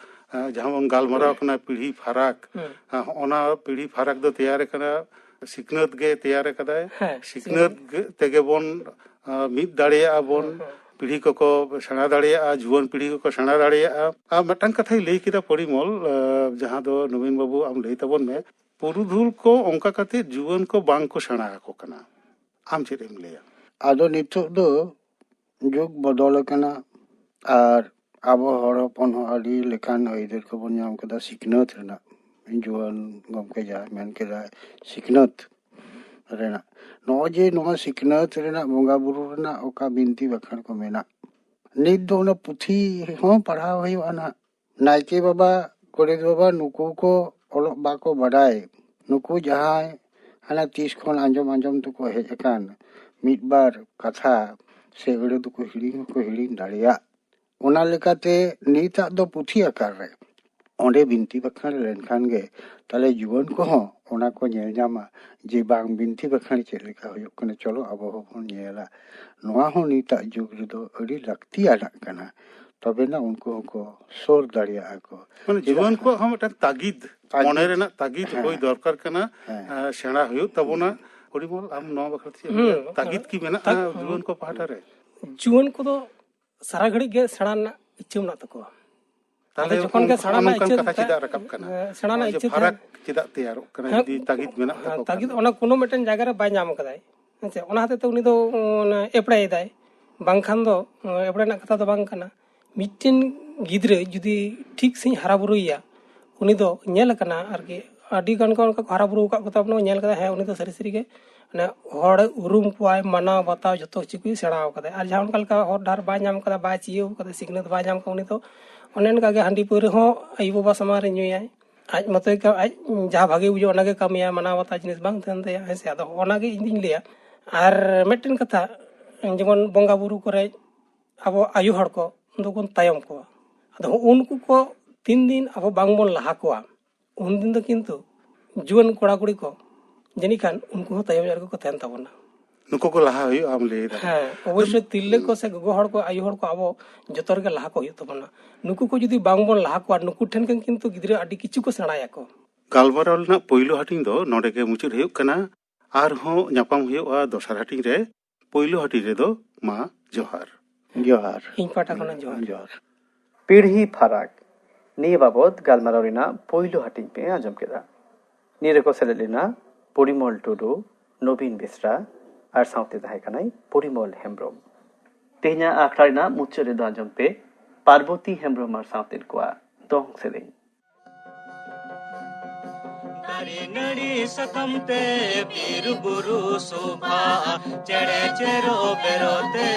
ᱟᱸ, ᱡᱟᱦᱟᱸ ᱵᱚᱱ ᱜᱟᱞᱢᱟᱨᱟᱣ ᱠᱟᱱᱟ ᱯᱤᱲᱦᱤ ᱯᱷᱟᱨᱟᱠ, ᱦᱩᱸ᱾ ᱟᱸ, ᱚᱱᱟ ᱯᱤᱲᱦᱤ ᱯᱷᱟᱨᱟᱠ ᱫᱚ ᱛᱮᱭᱟᱨ ᱟᱠᱟᱱᱟ, ᱥᱤᱠᱷᱱᱟᱹᱛ ᱜᱮ ᱛᱮᱭᱟᱨ ᱟᱠᱟᱫᱟᱭ᱾ ᱦᱮᱸ, ᱥᱤᱠᱷᱱᱟᱹᱛ ᱥᱤᱠᱷᱱᱟᱹᱛ᱾ ᱜᱮ ᱛᱮᱜᱮ ᱵᱚᱱ, ᱟᱸ, ᱢᱤᱫ ᱫᱟᱲᱮᱭᱟᱜᱼᱟ ᱵᱚᱱ, ᱦᱩᱸ, ᱦᱩᱸ᱾ ᱯᱤᱲᱦᱤ ᱠᱚᱠᱚ ᱥᱮᱬᱟ ᱫᱟᱲᱮᱭᱟᱜᱼᱟ, ᱡᱩᱣᱟᱹᱱ ᱯᱤᱲᱦᱤ ᱠᱚᱠᱚ ᱥᱮᱬᱟ ᱫᱟᱲᱮᱭᱟᱜᱼᱟ᱾ ᱟᱨ ᱢᱤᱫᱴᱟᱝ ᱠᱟᱛᱷᱟᱭ ᱞᱟᱹᱭ ᱠᱮᱫᱟ ᱯᱚᱨᱤᱢᱚᱞ, ᱟᱸ, ᱡᱟᱦᱟᱸ ᱫᱚ ᱱᱚᱵᱤᱱ ᱵᱟᱹᱵᱩ ᱟᱢ ᱞᱟᱹᱭ ᱛᱟᱵᱚᱱ ᱢᱮ, ᱯᱩᱨᱩᱫᱷᱩᱞ ᱠᱚ ᱚᱱᱠᱟ ᱠᱟᱛᱮ ᱡᱩᱣᱟᱹᱱ ᱠᱚ ᱵᱟᱝ ᱠᱚ ᱥᱮᱬᱟ ᱟᱠᱚ ᱠᱟᱱᱟ᱾ ᱟᱢ ᱪᱮᱫ ᱮᱢ ᱞᱟᱹᱭᱟ? ᱟᱫᱚ ᱱᱤᱛᱚᱜ ᱫᱚ ᱡᱩᱜᱽ ᱵᱚᱫᱚᱞ ᱟᱠᱟᱱᱟ, ᱟᱨ ᱟᱵᱚ ᱦᱚᱲ ᱦᱚᱯᱚᱱ ᱦᱚᱸ ᱟᱹᱰᱤ ᱞᱮᱠᱟᱱ ᱟᱹᱭᱫᱟᱹᱨ ᱠᱚᱵᱚᱱ ᱧᱟᱢ ᱠᱮᱫᱟ ᱥᱤᱠᱷᱱᱟᱹᱛ ᱨᱮᱱᱟᱜ᱾ ᱡᱩᱣᱟᱹᱱ ᱜᱚᱢᱠᱮ ᱡᱟᱦᱟᱸᱭ ᱢᱮᱱ ᱠᱮᱫᱟ ᱥᱤᱠᱷᱱᱟᱹᱛ ᱨᱮᱱᱟᱜ, ᱱᱚᱜᱼᱚᱭ ᱡᱮ ᱱᱚᱣᱟ ᱥᱤᱠᱷᱱᱟᱹᱛ ᱨᱮᱱᱟᱜ, ᱵᱚᱸᱜᱟ ᱵᱩᱨᱩ ᱨᱮᱱᱟᱜ ᱚᱠᱟ ᱵᱤᱱᱛᱤ ᱵᱟᱠᱷᱮᱬ ᱠᱚ ᱢᱮᱱᱟᱜ, ᱱᱤᱛ ᱫᱚ ᱚᱱᱟ ᱯᱩᱛᱷᱤ ᱦᱚᱸ ᱯᱟᱲᱦᱟᱣ ᱦᱩᱭᱩᱜᱼᱟ ᱱᱟᱦᱟᱜ᱾ ᱱᱟᱭᱠᱮ ᱵᱟᱵᱟ, ᱜᱚᱰᱮᱛ ᱵᱟᱵᱟ, ᱱᱩᱠᱩ ᱠᱚ ᱚᱞᱚᱜ ᱵᱟᱠᱚ ᱵᱟᱰᱟᱭ᱾ ᱱᱩᱠᱩ ᱡᱟᱦᱟᱸᱭ ᱦᱟᱱᱟ ᱛᱤᱥ ᱠᱷᱚᱱ ᱟᱸᱡᱚᱢ ᱟᱸᱡᱚᱢ ᱛᱮᱠᱚ ᱦᱮᱡ ᱟᱠᱟᱱ, ᱢᱤᱫ ᱵᱟᱨ ᱠᱟᱛᱷᱟ ᱥᱮ ᱟᱹᱲᱟᱹ ᱫᱚᱠᱚ ᱦᱤᱲᱤᱧ ᱦᱚᱸᱠᱚ ᱦᱤᱲᱤᱧ ᱫᱟᱲᱮᱭᱟᱜ᱾ ᱚᱱᱟ ᱞᱮᱠᱟᱛᱮ ᱱᱤᱛᱟᱜ ᱫᱚ ᱯᱩᱛᱷᱤ ᱟᱠᱟᱨ ᱨᱮ ᱚᱸᱰᱮ ᱵᱤᱱᱛᱤ ᱵᱟᱠᱷᱮᱬ ᱞᱮᱱᱠᱷᱟᱱ ᱜᱮ, ᱛᱟᱦᱞᱮ ᱡᱩᱣᱟᱹᱱ ᱠᱚᱦᱚᱸ ᱚᱱᱟ ᱠᱚ ᱧᱮᱞ ᱧᱟᱢᱟ ᱡᱮ ᱵᱟᱝ, ᱵᱤᱱᱛᱤ ᱵᱟᱠᱷᱮᱬ ᱪᱮᱫ ᱞᱮᱠᱟ ᱦᱩᱭᱩᱜ ᱠᱟᱱᱟ, ᱪᱚᱞᱚ ᱟᱵᱚ ᱦᱚᱸᱵᱚᱱ ᱧᱮᱞᱟ᱾ ᱱᱚᱣᱟ ᱦᱚᱸ ᱱᱤᱛᱟᱜ ᱡᱩᱜᱽ ᱨᱮᱫᱚ ᱟᱹᱰᱤ ᱞᱟᱹᱠᱛᱤᱭᱟᱱᱟᱜ ᱠᱟᱱᱟ, ᱛᱚᱵᱮᱱᱟ ᱩᱱᱠᱩ ᱦᱚᱸᱠᱚ ᱥᱩᱨ ᱫᱟᱲᱮᱭᱟᱜᱼᱟ ᱠᱚ᱾ ᱢᱟᱱᱮ ᱪᱮᱫᱟᱜ ᱡᱩᱣᱟᱹᱱ ᱠᱚᱣᱟᱜ ᱦᱚᱸ ᱢᱤᱫᱴᱟᱝ ᱛᱟᱹᱜᱤᱫ, ᱛᱟᱹᱜᱤᱫ᱾ ᱢᱚᱱᱮ ᱨᱮᱱᱟᱜ ᱛᱟᱹᱜᱤᱫ ᱦᱮᱸ᱾ ᱦᱩᱭ ᱫᱚᱨᱠᱟᱨ ᱠᱟᱱᱟ᱾ ᱦᱮᱸ᱾ ᱟᱸ, ᱥᱮᱬᱟ ᱦᱩᱭᱩᱜ ᱛᱟᱵᱚᱱᱟ᱾ ᱯᱚᱨᱤᱢᱚᱞ, ᱟᱢ ᱱᱚᱣᱟ ᱵᱟᱠᱷᱨᱟ ᱛᱮ ᱪᱮᱫ ᱮᱢ ᱦᱩᱸ᱾ ᱞᱟᱹᱭᱟ? ᱛᱟᱹᱜᱤᱫ ᱠᱤ ᱢᱮᱱᱟᱜᱼᱟ ᱛᱟᱹᱜ-, ᱡᱩᱣᱟᱹᱱ ᱠᱚ ᱯᱟᱦᱴᱟ ᱨᱮ? ᱡᱩᱣᱟᱹᱱ ᱠᱚᱫᱚ ᱥᱟᱨᱟ ᱜᱷᱟᱹᱲᱤᱡ ᱜᱮ ᱥᱮᱬᱟ ᱨᱮᱱᱟᱜ ᱤᱪᱪᱷᱟᱹ ᱢᱮᱱᱟᱜ ᱛᱟᱠᱚᱣᱟ᱾ ᱛᱟᱦᱞᱮ ᱟᱫᱚ ᱡᱚᱠᱷᱚᱱ ᱜᱮ ᱩᱱ-, ᱥᱮᱬᱟ ᱨᱮᱱᱟᱜ ᱱᱚᱝᱠᱟᱱ ᱤᱪᱪᱷᱟᱹ ᱠᱟᱛᱷᱟ ᱛᱟ-, ᱪᱮᱫᱟᱜ ᱨᱟᱠᱟᱵ ᱠᱟᱱᱟ? ᱦᱮᱸ, ᱥᱮᱬᱟ ᱨᱮᱱᱟᱜ ᱱᱚᱜᱼᱚᱭ ᱡᱮ ᱤᱪᱪᱷᱟᱹ ᱯᱷᱟᱨᱟᱠ ᱛᱟᱦᱮᱱ ᱪᱮᱫᱟᱜ ᱛᱮᱭᱟᱨᱚᱜ ᱠᱟᱱᱟ ᱦᱮᱸ, ᱡᱩᱫᱤ ᱛᱟᱹᱜᱤᱫ ᱢᱮᱱᱟᱜ ᱛᱟᱠᱚ ᱛᱟᱹᱜᱤᱫ ᱠᱷᱟᱱ? ᱚᱱᱟ ᱠᱳᱱᱳ ᱢᱤᱫᱴᱮᱱ ᱡᱟᱭᱜᱟ ᱨᱮ ᱵᱟᱭ ᱧᱟᱢ ᱠᱟᱫᱟᱭ᱾ ᱦᱮᱸ ᱥᱮ? ᱚᱱᱟ ᱦᱚᱛᱮᱡ ᱛᱮ ᱩᱱᱤ ᱫᱚ, ᱚᱱᱟ, ᱮᱯᱲᱟᱭᱮᱫᱟᱭ᱾ ᱵᱟᱝᱠᱷᱟᱱ ᱫᱚ, ᱚᱱᱟ, ᱮᱯᱲᱟ ᱨᱮᱱᱟᱜ ᱠᱟᱛᱷᱟ ᱫᱚ ᱵᱟᱝ ᱠᱟᱱᱟ᱾ ᱢᱤᱫᱴᱮᱱ ᱜᱤᱫᱽᱨᱟᱹ ᱡᱩᱫᱤ ᱴᱷᱤᱠ ᱥᱟᱺᱦᱤᱡ ᱦᱟᱨᱟ ᱵᱩᱨᱩᱭᱮᱭᱟ, ᱩᱱᱤ ᱫᱚ ᱧᱮᱞ ᱟᱠᱟᱱᱟ ᱟᱨᱠᱤ, ᱟᱹᱰᱤ ᱜᱟᱱ ᱠᱚ ᱚᱱᱠᱟ ᱠᱚ ᱦᱟᱨᱟ ᱵᱩᱨᱩ ᱟᱠᱟᱫ ᱠᱚᱛᱟ ᱵᱚᱱᱟ, ᱧᱮᱞ ᱠᱟᱫᱟ, ᱦᱮᱸ, ᱩᱱᱤ ᱫᱚ ᱥᱟᱹᱨᱤ ᱥᱟᱹᱨᱤ ᱜᱮ, ᱢᱟᱱᱮ, ᱦᱚᱲ ᱩᱨᱩᱢ ᱠᱚᱣᱟᱭ, ᱢᱟᱱᱟᱣ ᱵᱟᱛᱟᱣ ᱡᱷᱚᱛᱚ ᱠᱤᱪᱷᱩ ᱠᱚᱭ ᱥᱮᱬᱟ ᱟᱠᱟᱫᱟ᱾ ᱟᱨ ᱡᱟᱦᱟᱸ ᱚᱱᱠᱟ ᱞᱮᱠᱟ ᱦᱚᱨ ᱰᱟᱦᱟᱨ ᱵᱟᱭ ᱧᱟᱢ ᱠᱟᱫᱟ, ᱵᱟᱭ ᱪᱤᱭᱟᱹᱣ ᱠᱟᱫᱟ, ᱥᱤᱠᱷᱱᱟᱹᱛ ᱵᱟᱭ ᱧᱟᱢ ᱠᱟᱫᱟ, ᱩᱱᱤ ᱫᱚ ᱚᱱᱮ ᱚᱱᱠᱟ ᱜᱮ ᱦᱟᱺᱰᱤ ᱯᱟᱹᱣᱨᱟᱹ ᱦᱚᱸ ᱟᱭᱳ ᱵᱟᱵᱟ ᱥᱟᱢᱟᱝ ᱨᱮ ᱧᱩᱭᱟᱭ᱾ ᱟᱡ ᱢᱚᱛᱚᱭ ᱠᱟ-, ᱟᱡ ᱡᱟᱦᱟᱸ ᱵᱷᱟᱜᱮ ᱵᱩᱡᱷᱟᱹᱜᱼᱟ, ᱚᱱᱟ ᱜᱮ ᱠᱟᱹᱢᱤᱭᱟ, ᱢᱟᱱᱟᱣ ᱵᱟᱛᱟᱣ ᱡᱤᱱᱤᱥ ᱵᱟᱝ ᱛᱟᱦᱮᱱ ᱛᱟᱭᱟ, ᱦᱮᱸ ᱥᱮ? ᱟᱫᱚ ᱚᱱᱟ ᱜᱮ ᱤᱧ ᱫᱩᱧ ᱞᱟᱹᱭᱟ᱾ ᱟᱨ ᱢᱤᱫᱴᱮᱱ ᱠᱟᱛᱷᱟ, ᱡᱮᱢᱚᱱ ᱵᱚᱸᱜᱟ ᱵᱩᱨᱩ ᱠᱚᱨᱮ ᱟᱵᱚ ᱟᱭᱳ ᱦᱚᱲ ᱠᱚ ᱫᱚᱵᱚᱱ ᱛᱟᱭᱚᱢ ᱠᱚᱣᱟ᱾ ᱟᱫᱚ ᱩᱱᱠᱩ ᱠᱚ ᱛᱤᱱ ᱫᱤᱱ ᱟᱵᱚ ᱵᱟᱝ ᱵᱚᱱ ᱞᱟᱦᱟ ᱠᱚᱣᱟ, ᱩᱱ ᱫᱤᱱ ᱫᱚ ᱠᱤᱱᱛᱩ ᱡᱩᱣᱟᱹᱱ ᱠᱚᱲᱟ ᱠᱩᱲᱤ ᱠᱚ ᱡᱟᱹᱱᱤᱡ ᱠᱷᱟᱱ ᱩᱱᱠᱩ ᱦᱚᱸ ᱛᱟᱭᱚᱢ ᱧᱚᱜ ᱨᱮᱜᱮ ᱠᱚ ᱛᱟᱦᱮᱱ ᱛᱟᱵᱚᱱᱟ᱾ ᱱᱩᱠᱩ ᱠᱚ ᱞᱟᱦᱟ ᱦᱩᱭᱩᱜᱼᱟ, ᱟᱢ ᱞᱟᱹᱭ ᱮᱫᱟ? ᱦᱮᱸ, ᱚᱵᱚᱥᱥᱳᱭ ᱛᱤᱨᱞᱟᱹ ᱠᱚ ᱥᱮ ᱜᱚᱜᱚ ᱦᱚᱲ ᱠᱚ, ᱟᱭᱳ ᱦᱚᱲ ᱠᱚ ᱟᱵᱚ ᱡᱚᱛᱚ ᱨᱮᱜᱮ ᱞᱟᱦᱟ ᱠᱚ ᱦᱩᱭᱩᱜ ᱛᱟᱵᱚᱱᱟ᱾ ᱱᱩᱠᱩ ᱠᱚ ᱡᱩᱫᱤ ᱵᱟᱝ ᱵᱚᱱ ᱞᱟᱦᱟ ᱠᱚᱣᱟ, ᱱᱩᱠᱩ ᱴᱷᱮᱱ ᱠᱷᱚᱱ ᱠᱤᱱᱛᱩ ᱜᱤᱫᱽᱨᱟᱹ ᱟᱹᱰᱤ ᱠᱤᱪᱷᱩ ᱠᱚ ᱥᱮᱬᱟᱭᱟᱠᱚ᱾ ᱜᱟᱞᱢᱟᱨᱟᱣ ᱨᱮᱱᱟᱜ ᱯᱳᱭᱞᱳ ᱦᱟᱹᱴᱤᱧ ᱫᱚ ᱱᱚᱰᱮ ᱜᱮ ᱢᱩᱪᱟᱹᱫ ᱦᱩᱭᱩᱜ ᱠᱟᱱᱟ᱾ ᱟᱨᱦᱚᱸ ᱧᱟᱯᱟᱢ ᱦᱩᱭᱩᱜᱼᱟ ᱫᱚᱥᱟᱨ ᱦᱟᱹᱴᱤᱧ ᱨᱮ᱾ ᱯᱳᱭᱞᱳ ᱦᱟᱹᱴᱤᱧ ᱨᱮᱫᱚ ᱢᱟ ᱡᱚᱦᱟᱨ᱾ ᱡᱚᱦᱟᱨ᱾ ᱤᱧ ᱯᱟᱦᱴᱟ ᱠᱷᱚᱱᱟᱜ ᱡᱚᱦᱟᱨ᱾ ᱡᱚᱦᱟᱨ᱾ ᱯᱤᱲᱦᱤ ᱯᱷᱟᱨᱟᱠ, ᱱᱤᱭᱟᱹ ᱵᱟᱵᱚᱛ ᱜᱟᱞᱢᱟᱨᱟᱣ ᱨᱮᱱᱟᱜ ᱯᱳᱭᱞᱳ ᱦᱟᱹᱴᱤᱧ ᱯᱮ ᱟᱸᱡᱚᱢ ᱠᱮᱫᱟ᱾ ᱱᱤᱭᱟᱹ ᱨᱮᱠᱚ ᱥᱮᱞᱮᱫ ᱞᱮᱱᱟ ᱯᱚᱨᱤᱢᱚᱞ ᱴᱩᱰᱩ, ᱱᱚᱵᱤᱱ ᱵᱮᱥᱨᱟ ᱟᱨ ᱥᱟᱶᱛᱮ ᱛᱟᱦᱮᱸ ᱠᱟᱱᱟᱭ ᱯᱚᱨᱤᱢᱚᱞ ᱦᱮᱢᱵᱨᱚᱢ᱾ ᱛᱮᱦᱮᱧᱟᱜ ᱟᱠᱷᱲᱟ ᱨᱮᱱᱟᱜ ᱢᱩᱪᱟᱹᱫ ᱨᱮᱫᱚ ᱟᱸᱡᱚᱢ ᱯᱮ ᱯᱟᱨᱵᱚᱛᱤ ᱦᱮᱢᱵᱨᱚᱢ ᱟᱨ ᱥᱟᱶᱛᱮ ᱠᱚᱣᱟᱜ ᱫᱚᱝ ᱥᱮᱨᱮᱧ᱾ ᱫᱟᱨᱮ ᱱᱟᱹᱲᱤ ᱥᱟᱠᱟᱢ ᱛᱮ ᱵᱤᱨ ᱵᱩᱨᱩ ᱥᱚᱵᱷᱟᱜᱼᱟ, ᱪᱮᱬᱮ ᱪᱮᱨᱚ ᱵᱮᱨᱚ ᱛᱮ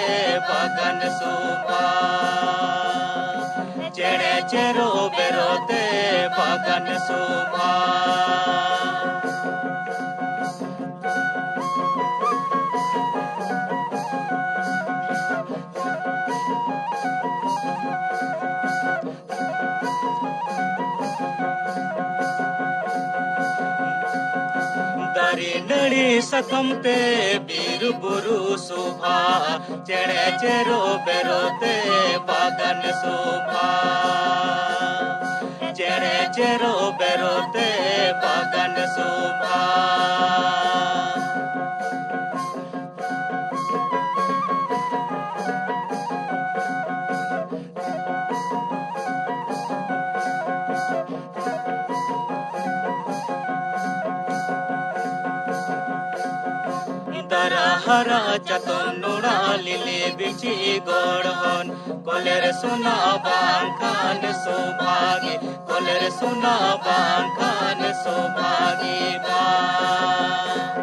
ᱵᱟᱜᱟᱱ ᱥᱚᱵᱷᱟ᱾ ᱪᱮᱬᱮ ᱪᱮᱨᱚ ᱵᱮᱨᱚ ᱛᱮ ᱵᱟᱜᱟᱱ ᱥᱚᱵᱷᱟ᱾ ᱫᱟᱨᱮ ᱱᱟᱹᱲᱤ ᱥᱟᱠᱟᱢ ᱛᱮ ᱵᱤᱨ ᱵᱩᱨᱩ ᱥᱚᱵᱷᱟ, ᱪᱮᱬᱮ ᱪᱮᱨᱚ ᱵᱮᱨᱚ ᱛᱮ ᱵᱟᱜᱟᱱ ᱥᱚᱵᱷᱟ᱾ ᱪᱮᱬᱮ ᱪᱮᱨᱚ ᱵᱮᱨᱚ ᱛᱮ ᱵᱟᱜᱟᱱ ᱥᱚᱵᱷᱟ᱾ ᱫᱟᱨᱟ ᱦᱟᱨᱟ ᱪᱟᱛᱚᱢ ᱱᱚᱲᱟ ᱞᱤᱞᱤ ᱵᱤᱪᱤ ᱜᱚᱲᱦᱚᱱ, ᱠᱚᱞᱮᱨ ᱥᱳᱱᱟ ᱵᱟᱝᱠᱷᱟᱱ ᱥᱚᱵᱷᱟᱜᱮ, ᱠᱚᱞᱮᱨ ᱥᱳᱱᱟ ᱵᱟᱝᱠᱷᱟᱱ ᱥᱚᱵᱷᱟᱜᱮ ᱵᱟᱝ᱾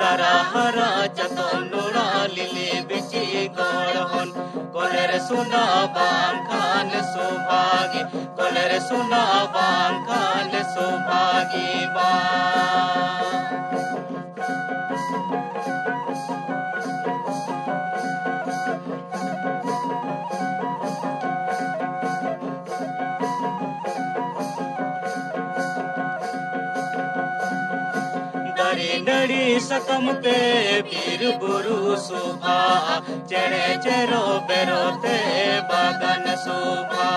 ᱫᱟᱨᱟ ᱦᱟᱨᱟ ᱪᱟᱛᱚᱢ ᱱᱚᱲᱟ ᱞᱤᱞᱤ ᱵᱤᱪᱤ ᱜᱚᱲᱦᱚᱱ, ᱠᱚᱞᱮᱨ ᱥᱳᱱᱟ ᱵᱟᱝᱠᱷᱟᱱ ᱥᱚᱵᱷᱟᱜᱮ, ᱠᱚᱞᱮᱨ ᱥᱳᱱᱟ ᱵᱟᱝᱠᱷᱟᱱ ᱥᱚᱵᱷᱟᱜᱮ ᱵᱟᱝ᱾ ᱫᱟᱨᱮ ᱱᱟᱹᱲᱤ ᱥᱟᱠᱟᱢ ᱛᱮ ᱵᱤᱨ ᱵᱩᱨᱩ ᱥᱚᱵᱷᱟᱜᱼᱟ, ᱪᱮᱬᱮ ᱪᱮᱨᱚ ᱵᱮᱨᱚ ᱛᱮ ᱵᱟᱜᱟᱱ ᱥᱚᱵᱷᱟ᱾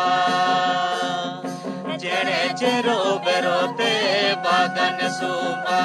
ᱪᱮᱬᱮ ᱪᱮᱨᱚ ᱵᱮᱨᱚ ᱛᱮ ᱵᱟᱜᱟᱱ ᱥᱚᱵᱷᱟ᱾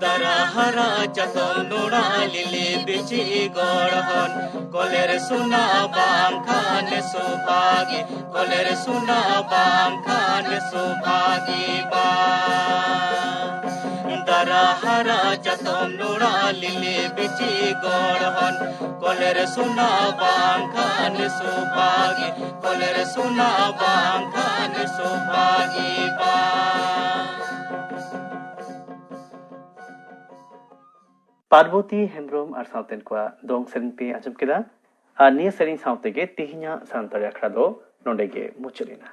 ᱛᱟᱨᱟ ᱦᱟᱨᱟ ᱪᱟᱛᱚᱢ ᱱᱚᱲᱟ ᱞᱤᱞᱤ ᱵᱤᱪᱤ ᱜᱚᱲᱦᱚᱱ, ᱠᱚᱞᱮᱨ ᱥᱩᱱᱟ ᱵᱟᱝᱠᱷᱟᱱ ᱥᱩᱵᱷᱟᱜᱤ, ᱠᱚᱞᱮᱨ ᱥᱩᱱᱟ ᱵᱟᱝᱠᱷᱟᱱ ᱥᱩᱵᱷᱟᱜᱤ ᱵᱟ᱾ ᱛᱟᱨᱟ ᱦᱟᱨᱟ ᱪᱟᱛᱚᱢ ᱱᱚᱲᱟ ᱞᱤᱞᱤ ᱵᱤᱪᱤ ᱜᱚᱲᱦᱚᱱ, ᱠᱚᱞᱮᱨ ᱥᱩᱱᱟ ᱵᱟᱝᱠᱷᱟᱱ ᱥᱩᱵᱷᱟᱜᱤ, ᱠᱚᱞᱮᱨ ᱥᱩᱱᱟ ᱵᱟᱝᱠᱷᱟᱱ ᱥᱩᱵᱷᱟᱜᱤ ᱵᱟ᱾ ᱯᱟᱨᱵᱚᱛᱤ ᱦᱮᱢᱵᱨᱚᱢ ᱟᱨ ᱥᱟᱶᱛᱮᱱ ᱠᱚᱣᱟᱜ ᱫᱚᱝ ᱥᱮᱨᱮᱧ ᱯᱮ ᱟᱸᱡᱚᱢ ᱠᱮᱫᱟ᱾ ᱟᱨ ᱱᱤᱭᱟᱹ ᱥᱮᱨᱮᱧ ᱥᱟᱶ ᱛᱮᱜᱮ ᱛᱤᱦᱤᱧᱟᱜ ᱥᱟᱱᱛᱟᱲᱤ ᱟᱠᱷᱲᱟ ᱫᱚ ᱱᱚᱰᱮ ᱜᱮ ᱢᱩᱪᱟᱹᱫ ᱮᱱᱟ᱾